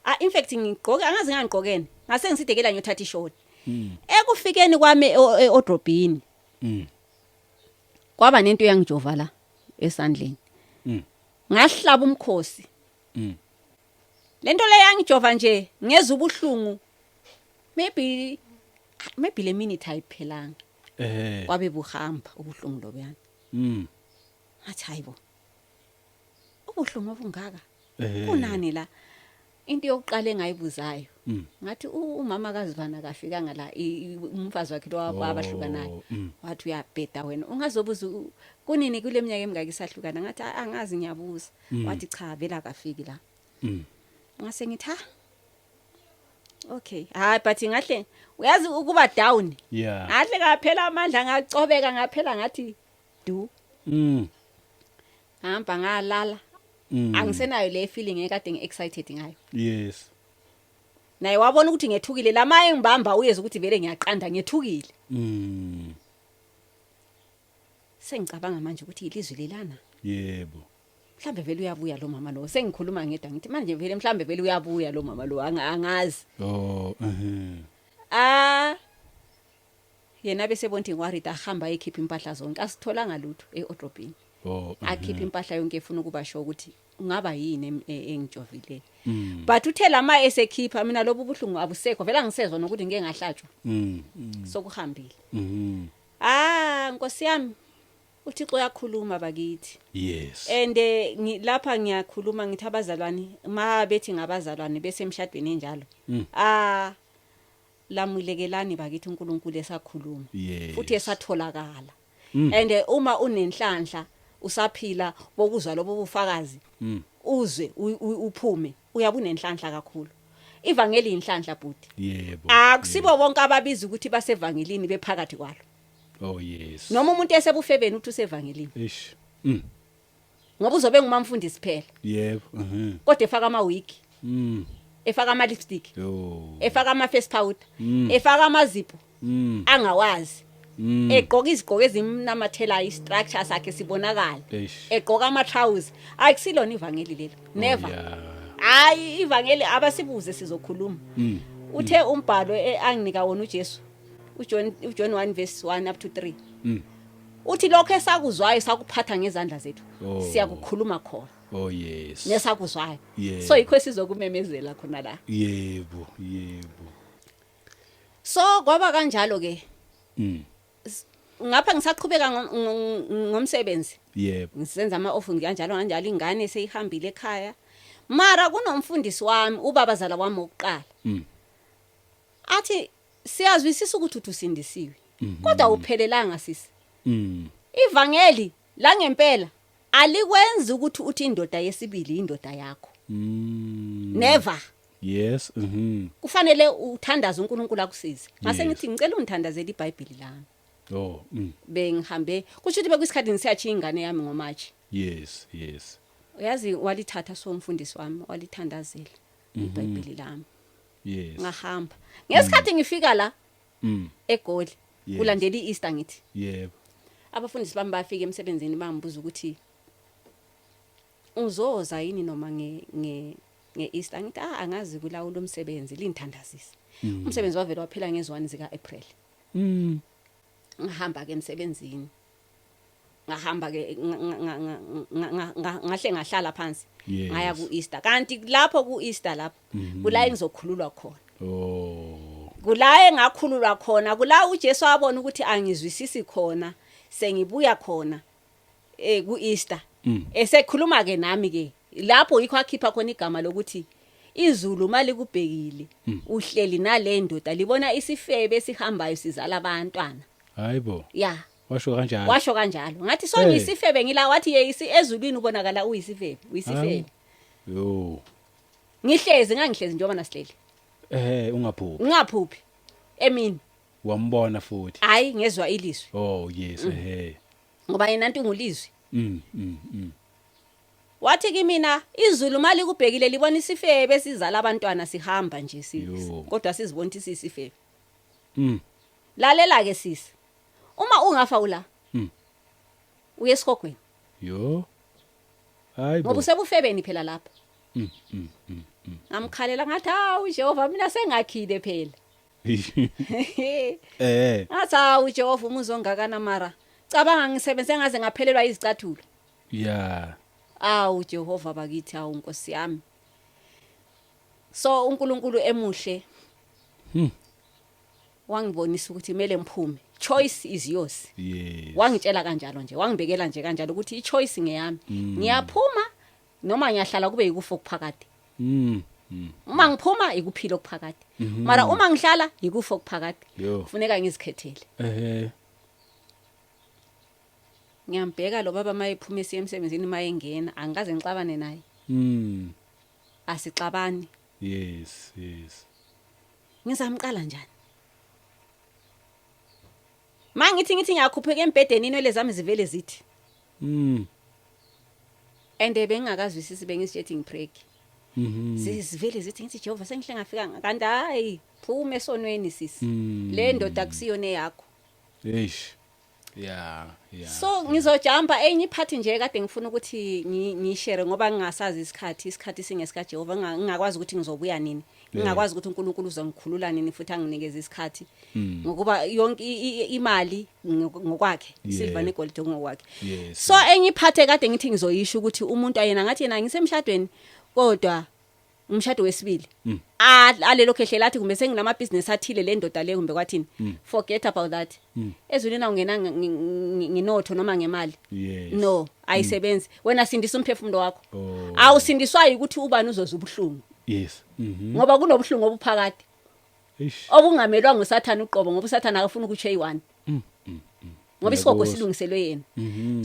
[SPEAKER 1] ah, in fact ngigqoke, angazi ngangigqokene, ngase ngisidekela ngiyothatha ishoti. Ekufikeni kwami edrobhini kwaba nento yangijova la esandleni. Ngahlaba umkhosi. Lento le yangijova nje, ngeza ubuhlungu, maybe le minute ayiphelanga, kwabe buhamba ubuhlungu lobuyana. Ngathi hayibo, ubuhlungu obungaka, kunani la? Into yokuqala engayibuzayo, ngathi umama kazivana kafikanga la, umfazi wakhe lo abahlukanayo? Wathi uyabheda wena, ungazobuza kunini kule minyaka emingaki isahlukana? Ngathi, "Ah, angazi, ngiyabuza." Wathi cha, vele akafiki la. Ngase ngithi ha, okay, hayi, but ngahle uyazi ukuba down. Ngahle ngaphela amandla, ngacobeka, ngaphela, ngathi du. Ngahamba ngalala. Angisenayo le feeling ekade ngi-excited ngayo. Naye wabona ukuthi ngethukile, lama engibamba uyeza ukuthi vele ngiyaqanda, ngethukile. Sengicabanga manje ukuthi ilizwi lelana. Mhlambe vele uyabuya lo mama lo. Sengikhuluma ngedwa, ngithi manje vele mhlambe vele uyabuya lo mama lo, angazi.
[SPEAKER 2] Oh.
[SPEAKER 1] Ah, yena bese bona ukuthi ngiworried, ahamba ekhipha impahla zonke, asitholanga lutho eodrobhini. Akhipha impahla yonke, efuna ukuba sure ukuthi ungaba yini engijovile. But uthe lama esekhipha, mina lobu buhlungu abusekho vele, angisezwa nokuthi ngeke ngahlatshwa. Sokuhambile. Ah, nkosi yami, uThixo uyakhuluma bakithi. And lapha ngiyakhuluma ngithi abazalwane, ma bethi ngabazalwane bese emshadweni enjalo, ah, lamulekelani bakithi, uNkulunkulu esakhuluma futhi esatholakala. And uma unenhlanhla usaphila bokuzwa lobo bufakazi, uzwe uphume, uyabe unenhlanhla kakhulu. Ivangeli inhlanhla, bhuti. Akusibo bonke ababiza ukuthi basevangelini bephakathi kwalo.
[SPEAKER 2] Oh yes.
[SPEAKER 1] Noma umuntu esebufebeni uthi usevangelini.
[SPEAKER 2] Eish.
[SPEAKER 1] Ngoba uzobe ngumamfundisi phela,
[SPEAKER 2] Yebo.
[SPEAKER 1] Kodwa efaka ama wig, efaka ama lipstick,
[SPEAKER 2] Yo.
[SPEAKER 1] efaka ama face powder, efaka amazipho angawazi, egqoka izigqoko ezimnamathelayo, istructure sakhe sibonakala,
[SPEAKER 2] Eish.
[SPEAKER 1] egqoka ama trousers. Akusilona ivangeli lelo, never.
[SPEAKER 2] Oh, yeah.
[SPEAKER 1] Hayi, ivangeli abasibuze, sizokhuluma. Uthe umbhalo anginika wona uJesu, uJohn 1 verse 1 up to 3, uthi lokho esakuzwayo sakuphatha ngezandla zethu, siyakukhuluma khona
[SPEAKER 2] Oh yes.
[SPEAKER 1] nesakuzwayo. So yikho esizokumemezela khona la.
[SPEAKER 2] Yebo, yebo.
[SPEAKER 1] So kwaba kanjalo ke. Ngapha ngisaqhubeka ngomsebenzi. Ngisenza ama off kanjalo kanjalo, ingane seyihambile ekhaya. Mara kunomfundisi wami, ubabazala wami wokuqala. Athi siyazwisisa ukuthi uthi usindisiwe. Kodwa uphelelanga, sisi. Ivangeli la ngempela alikwenzi ukuthi uthi indoda yesibili indoda yakho. Never.
[SPEAKER 2] Yes.
[SPEAKER 1] Kufanele uthandaze uNkulunkulu akusize. Ngase ngithi ngicela ungithandazele iBhayibheli lami.
[SPEAKER 2] Oh.
[SPEAKER 1] Bengihambe kusho ukuthi bekuyisikhathi ngisiyachiya ingane yami ngoMarch.
[SPEAKER 2] Yes.
[SPEAKER 1] Uyazi, walithatha so umfundisi wami, walithandazela iBhayibheli lami. Ngahamba. Ngesikhathi ngifika la eGoli, kulandela iEaster ngithi. Abafundisi bami bafika emsebenzini, bangibuza ukuthi Uzoza yini noma nge nge nge-Easter? Ngithi, ah, angazi, kulawula umsebenzi, lingithandazisa. Umsebenzi wavela waphela ngezi-1 zika-April. Ngihamba ke emsebenzini, ngahamba ke, ngahle ngahlala phansi. Ngaya ku-Easter, kanti lapho ku-Easter lapho kula engizokhululwa khona. Kula engakhululwa khona, kula uJesu wabona ukuthi angizwisisi khona, sengibuya khona ku-Easter. Esekhuluma ke nami ke lapho, yikho akhipha khona igama lokuthi izulu malikubhekile uhleli nale ndoda, libona isifebe esihambayo sizala abantwana.
[SPEAKER 2] Hayibo.
[SPEAKER 1] Ya.
[SPEAKER 2] Washo kanjalo?
[SPEAKER 1] Washo kanjalo. Ngathi, so ngiyisifebe ngila? Wathi, ye, ezulwini ubonakala uyisifebe, uyisifebe.
[SPEAKER 2] Yo.
[SPEAKER 1] Ngihlezi, ngangihlezi njengoba nasihleli.
[SPEAKER 2] Ungaphuphi.
[SPEAKER 1] Ngingaphuphi, emini.
[SPEAKER 2] Wambona futhi?
[SPEAKER 1] Hayi, ngezwa ilizwi.
[SPEAKER 2] Oh yes, ehe.
[SPEAKER 1] Ngoba yena nto ungulizwi. Wathi kimina, izulu mali kubhekile libona isifebe esizala abantwana, sihamba nje si
[SPEAKER 2] Yo.
[SPEAKER 1] kodwa sizibona ukuthi sisifebe. Lalela ke sisi, uma ungafa ula uye esihogweni.
[SPEAKER 2] Yo. Hayibo.
[SPEAKER 1] Ngoba usebufebeni phela lapha. Ngamkhalela, ngathi, hawu Jehova, mina sengakhile phela. Ngathi, hawu Jehova, umuzi ongakana, mara cabanga ngisebenze ngaze ngaphelelwa izicathulo. Awu Jehova bakithi, awu Nkosi yami. So uNkulunkulu emuhle wangibonisa ukuthi kumele ngiphume, choice is yours. Wangitshela kanjalo nje, wangibekela nje kanjalo ukuthi i-choice ngeyami, ngiyaphuma noma ngiyahlala kube yikufa okuphakade. Uma ngiphuma ikuphila okuphakade, mara uma ngihlala yikufa okuphakade.
[SPEAKER 2] Yo.
[SPEAKER 1] Kufuneka ngizikhethele. Ngiyambheka lo baba mayephuma esiya emsebenzini, mayengena, angikaze ngixabane naye. Asixabani.
[SPEAKER 2] Yes.
[SPEAKER 1] Ngizamqala njani mangithi ngithi ngiyakhupheka embhedeni, inwele zami zivele zithi and bengingakazwisisi, bengizitshethi ngipreg. Zivele zithi, ngithi, Jehova, sengihle ngafika, kanti hayi, phuma esonweni sisi. Le ndoda akusiyona eyakho.
[SPEAKER 2] Eish. Yeah.
[SPEAKER 1] So ngizojumpa enye iphathi nje kade ngifuna ukuthi ngishare ngoba ngingasazi isikhathi, isikhathi singesika Jehova, ngingakwazi ukuthi ngizobuya nini, ngingakwazi ukuthi uNkulunkulu uzongikhulula nini futhi anginikeze isikhathi, ngokuba yonke imali ngokwakhe, isilver negolide ngokwakhe. So enye iphathi kade ngithi ngizoyisho ukuthi umuntu ayena ngathi yena ngisemshadweni, kodwa umshado wesibili alelo khehle athi kumbe senginamabhizinisi athile, le ndoda le kumbe kwathini, forget about that. Ezulwini awungena nginotho noma ngemali. No, ayisebenzi. Wena sindisa umphefumulo wakho. Awusindiswayo ukuthi ubani uzoza ubuhlungu. Ngoba kunobuhlungu obuphakade obungamelwa nguSathane uqobo, ngoba uSathane akafuni ukuthi eyi-one, ngoba isihogo silungiselwe yena.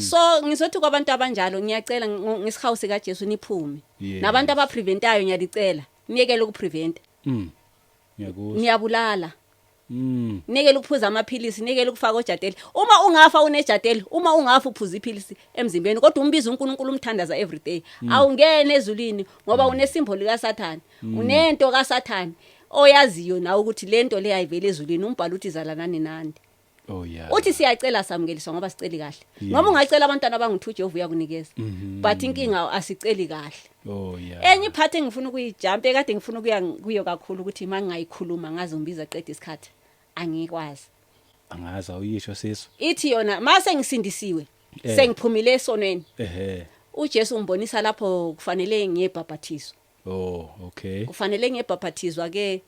[SPEAKER 1] So ngizothi kwabantu abanjalo, ngiyacela ngesihawu sikaJesu, niphume. Nabantu abapreventayo, ngiyalicela niyekele ukupreventa.
[SPEAKER 2] Ngiyakuzwa.
[SPEAKER 1] Niyabulala. Niyekele ukuphuza amaphilisi, niyekele ukufaka ojadeli. Uma ungafa unejadeli, uma ungafa uphuza iphilisi emzimbeni, kodwa umbiza uNkulunkulu, umthandaza every day, awungene ezulwini, ngoba unesimboli kaSathane, unento kaSathane oyaziyo nawe ukuthi lento le ayivele ezulwini. Umbhalo uthi zalanani nani. Uthi siyacela, samukeliswa ngoba siceli kahle. Noma ungacela abantwana abangu-2, Jehova uyakunikeza, but inkinga asiceli kahle. Enye iphathi engifuna ukuyijumpa, ekade ngifuna ukuya kuyo kakhulu, ukuthi uma ngingayikhuluma ngaze ngibiza qeda isikhathi, angikwazi.
[SPEAKER 2] Angazi, awuyisho siso.
[SPEAKER 1] Ithi yona mase ngisindisiwe, sengiphumile esonweni, uJesu ungibonisa lapho kufanele ngiyebhabhathiswa.
[SPEAKER 2] Oh, okay.
[SPEAKER 1] Kufanele ngiyebhabhathizwa ke.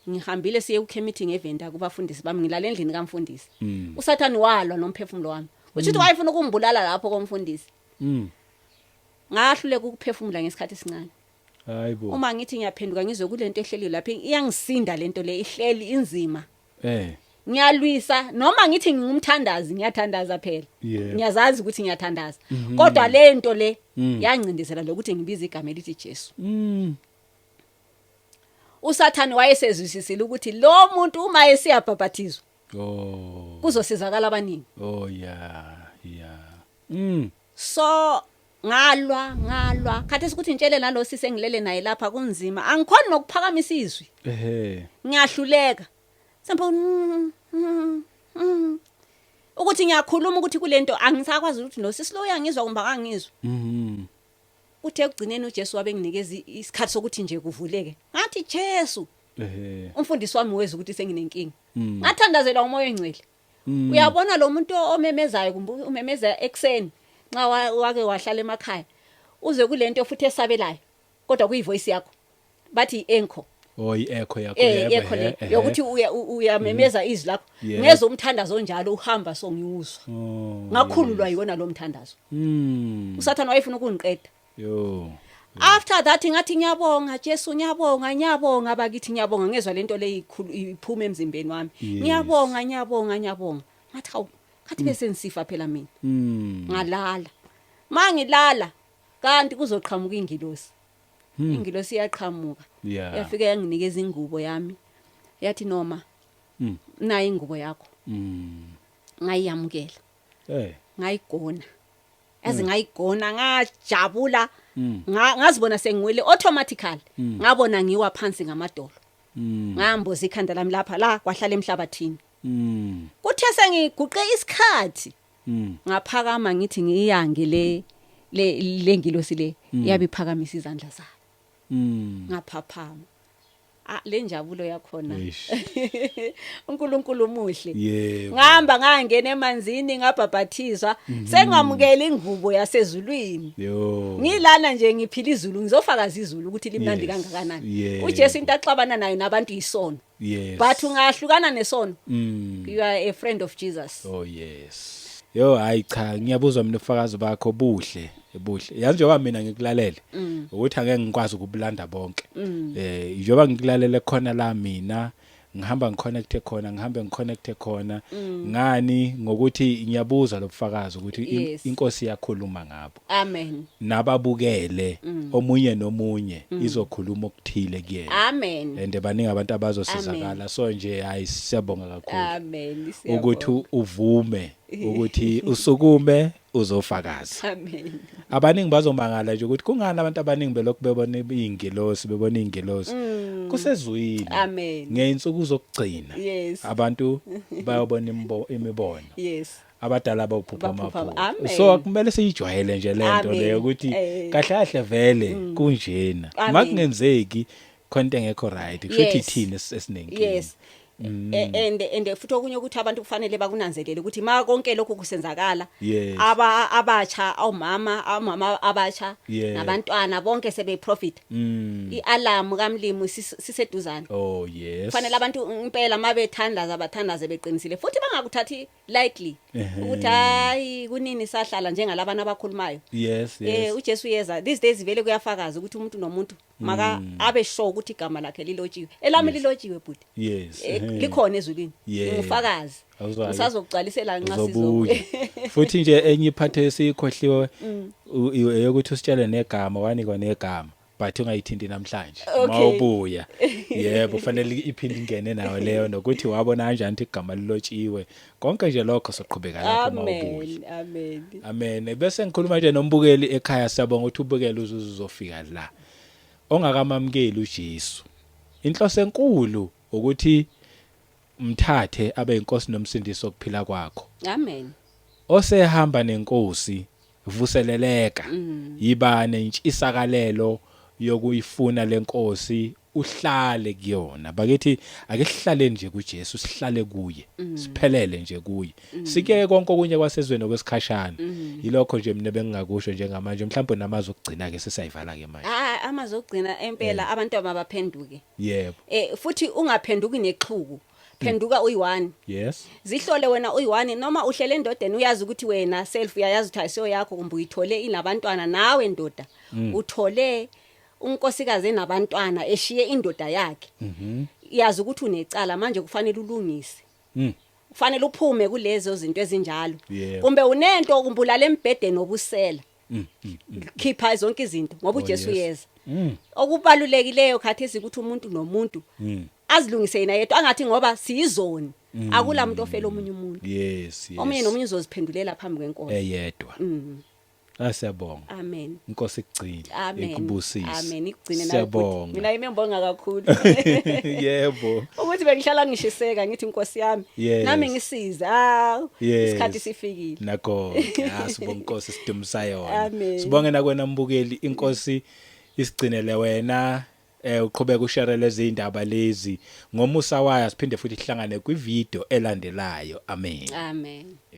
[SPEAKER 1] Ngihambile, siye ku meeting event kubafundisi bami, ngilala endlini kamfundisi. USathane walwa nomphefumulo wami, uthi wayefuna ukungibulala lapho komfundisi. Ngahluleka ukuphefumula ngesikhathi esincane.
[SPEAKER 2] Hayibo.
[SPEAKER 1] Uma ngithi ngiyaphenduka, ngizwe kulento ehleli lapha, iyangisinda lento le ihleli inzima. Ngiyalwisa, noma ngithi ngingumthandazi, ngiyathandaza phela. Ngiyazazi ukuthi ngiyathandaza, kodwa le nto le yancindezela lokuthi ngibize igama elithi Jesu. USathane wayesezwisisile ukuthi lo muntu uma esiyabhabhathizwa kuzosizakala abaningi.
[SPEAKER 2] Oh yeah.
[SPEAKER 1] So ngalwa, ngalwa, khathesi ukuthi ngitshele nalo sisi engilele naye lapha, kunzima, angikhoni nokuphakamisa izwi. Ngiyahluleka sempo ukuthi ngiyakhuluma ukuthi kulento angisakwazi ukuthi no sisi lo uyangizwa kumbe akangizwa. Kuthe ekugcineni uJesu wabe nginikeza isikhathi sokuthi nje kuvuleke. Ngathi, "Jesu." Umfundisi wami weza ukuthi senginenkinga. Ngathandazelwa uMoya oNgcwele. Uyabona lo muntu omemezayo, kumbe umemeza ekseni, nxa wake wahlala emakhaya, uze kulento futhi esabelayo, kodwa kuyi-voice yakho, bathi i-echo.
[SPEAKER 2] Oh, i-echo yakho.
[SPEAKER 1] Echo le yokuthi uyamemeza izwi lakho. Ngezwe umthandazo onjalo uhamba, so ngiwuzwa. Ngakhululwa yiwona lo mthandazo. USathane wayefuna ukungiqeda.
[SPEAKER 2] Yo.
[SPEAKER 1] After that ngathi, "Ngiyabonga Jesu, ngiyabonga, ngiyabonga bakithi, ngiyabonga." Ngezwa lento le ikhulu iphuma emzimbeni wami. "Ngiyabonga, ngiyabonga, ngiyabonga." Ngathi, "Hawu, ngathi bese ngisifa phela mina." Ngalala. Mangilala kanti kuzoqhamuka ingilosi. Ingilosi iyaqhamuka. Yafika yanginikeza ingubo yami. Yathi, "Noma, nayi ingubo yakho." Ngayiyamukela. Ngayigona. Yazi, ngayigona ngajabula. Ngazibona sengiwile automatically. Ngabona ngiwa phansi ngamadolo. Ngamboza ikhanda lami lapha la kwahlala emhlabathini. Kuthe sengiguqe isikhathi, ngaphakama, ngithi ngiyange le lengilosi le yabe iphakamisa izandla zayo. Ngaphaphama. Ah, le njabulo yakhona.
[SPEAKER 2] Eish.
[SPEAKER 1] uNkulunkulu muhle. Ngihamba ngangena emanzini, ngabhabhathizwa, sengamukela ingubo yasezulwini.
[SPEAKER 2] Yo.
[SPEAKER 1] Ngilana nje ngiphila izulu, ngizofakaza izulu ukuthi limnandi kangakanani. UJesu into axabana nayo nabantu isono. But ungahlukana nesono, you are a friend of Jesus.
[SPEAKER 2] Oh yes. Yo, hayi cha, ngiyabuzwa mina ubufakazi bakho, buhle, buhle. Yazi, njengoba mina ngikulalele ukuthi angeke ngikwazi ukubulanda bonke. Njengoba ngikulalele khona la, mina ngihamba ngiconnecte khona, ngihambe ngiconnecte khona. Ngani ngokuthi ngiyabuzwa lobufakazi ukuthi inkosi iyakhuluma ngabo.
[SPEAKER 1] Amen.
[SPEAKER 2] Nababukele, omunye nomunye izokhuluma okuthile kuyena.
[SPEAKER 1] Amen.
[SPEAKER 2] And baningi abantu abazosizakala. So nje hayi, siyabonga kakhulu
[SPEAKER 1] Amen.
[SPEAKER 2] ukuthi uvume ukuthi usukume uzofakaza.
[SPEAKER 1] Amen.
[SPEAKER 2] Abaningi bazomangala nje ukuthi kungani abantu abaningi belokhu bebona izingilosi, bebona izingilosi kusezwini.
[SPEAKER 1] Amen.
[SPEAKER 2] Ngeyinsuku zokugcina abantu bayobona imibono. Abadala bawuphupha
[SPEAKER 1] Baphupha
[SPEAKER 2] amaphupho.
[SPEAKER 1] Amen.
[SPEAKER 2] So kumele siyijwayele nje lento
[SPEAKER 1] Amen.
[SPEAKER 2] leyo ukuthi kahle kahle vele kunjena.
[SPEAKER 1] Amen.
[SPEAKER 2] Makungenzeki khona into engekho right, kusho ukuthi thina esinenkinga.
[SPEAKER 1] Yes. And futhi okunye ukuthi abantu kufanele bakunanzelele ukuthi ma konke lokhu kusenzakala, aba abatsha, omama, omama abatsha nabantwana bonke sebeprofit. Ialarm kaMlimu siseduzane.
[SPEAKER 2] Oh yes.
[SPEAKER 1] Kufanele abantu impela mabethandaza bathandaze beqinisile, futhi bangakuthathi lightly ukuthi hayi, kunini sahlala njengalabana abakhulumayo. UJesu uyeza these days, vele kuyafakaza ukuthi umuntu nomuntu maka abe sure ukuthi igama lakhe lilotshiwe. Elami lilotshiwe, bhuti. Likhona ezulwini. Ngufakazi.
[SPEAKER 2] Awuzwa-ke.
[SPEAKER 1] Ngisazokugcwalisela nxa
[SPEAKER 2] Uzobuya.
[SPEAKER 1] sizo.
[SPEAKER 2] Futhi nje enye iphathe esiyikhohliwe eyokuthi usitshele negama, wanikwa negama, but ungayithinti namhlanje. Mawubuya, yebo, kufanele iphinde ingene nayo leyo, nokuthi wabona kanjani ukuthi igama lilotshiwe. Konke nje lokho soqhubeka lapho mawubuya.
[SPEAKER 1] Amen. Amen.
[SPEAKER 2] Amen. Bese ngikhuluma nje nombukeli ekhaya, siyabonga ukuthi ubukele uze uzofika la. Ongakamamukeli uJesu, inhloso enkulu ukuthi mthathe abe inkosi nomsindisi okuphila kwakho.
[SPEAKER 1] Amen.
[SPEAKER 2] Osehamba nenkosi, vuseleleka, yiba nentshisakalelo yokuyifuna lenkosi, uhlale kuyona. Bakithi, ake sihlaleni nje kuJesu, sihlale kuye, siphelele nje kuye, sike konke okunye kwasezweni okwesikhashana. Yilokho nje mina bengingakusho njengamanje. Mhlawumbe namazwi okugcina ke, sesiyayivala ke manje.
[SPEAKER 1] Ah, amazwi okugcina empela, abantu abaphenduke. Futhi ungaphenduki nexhuku. Phenduka uyi-one. Zihlole wena uyi-one, noma uhlele endodeni, uyazi ukuthi wena self uyayazi ukuthi ayisiyo yakho, kumbe uyithole inabantwana. Nawe ndoda, uthole unkosikazi enabantwana, eshiye indoda yakhe, yazi ukuthi unecala manje, kufanele ulungise. Kufanele uphume kulezo zinto ezinjalo. Kumbe unento, kumbe ulala embhedeni obusela, khipha zonke izinto ngoba uJesu uyeza. Okubalulekileyo khathesi ukuthi umuntu nomuntu azilungise yena yedwa, angathi ngoba siyizoni, akula muntu ofela omunye umuntu. Omunye nomunye uzoziphendulela phambi kwenkosi.
[SPEAKER 2] Eyedwa. Asiyabonga.
[SPEAKER 1] Amen.
[SPEAKER 2] Inkosi ikugcine.
[SPEAKER 1] Amen.
[SPEAKER 2] Ikubusise.
[SPEAKER 1] Amen, ikugcine nawe bhuti.
[SPEAKER 2] Siyabonga.
[SPEAKER 1] Mina yimi ngibonga kakhulu. Ukuthi bengihlala ngishiseka ngithi, Inkosi yami, nami ngisize. Ah, isikhathi sifikile.
[SPEAKER 2] Nakho ke, sibonga inkosi, sidumisa yona.
[SPEAKER 1] Amen.
[SPEAKER 2] Sibonge nakwena mbukeli, inkosi isigcinele wena. Uqhubeka ushare lezi indaba lezi ngomusa wayo. Siphinde futhi sihlangane kwi video elandelayo. Amen.
[SPEAKER 1] Amen.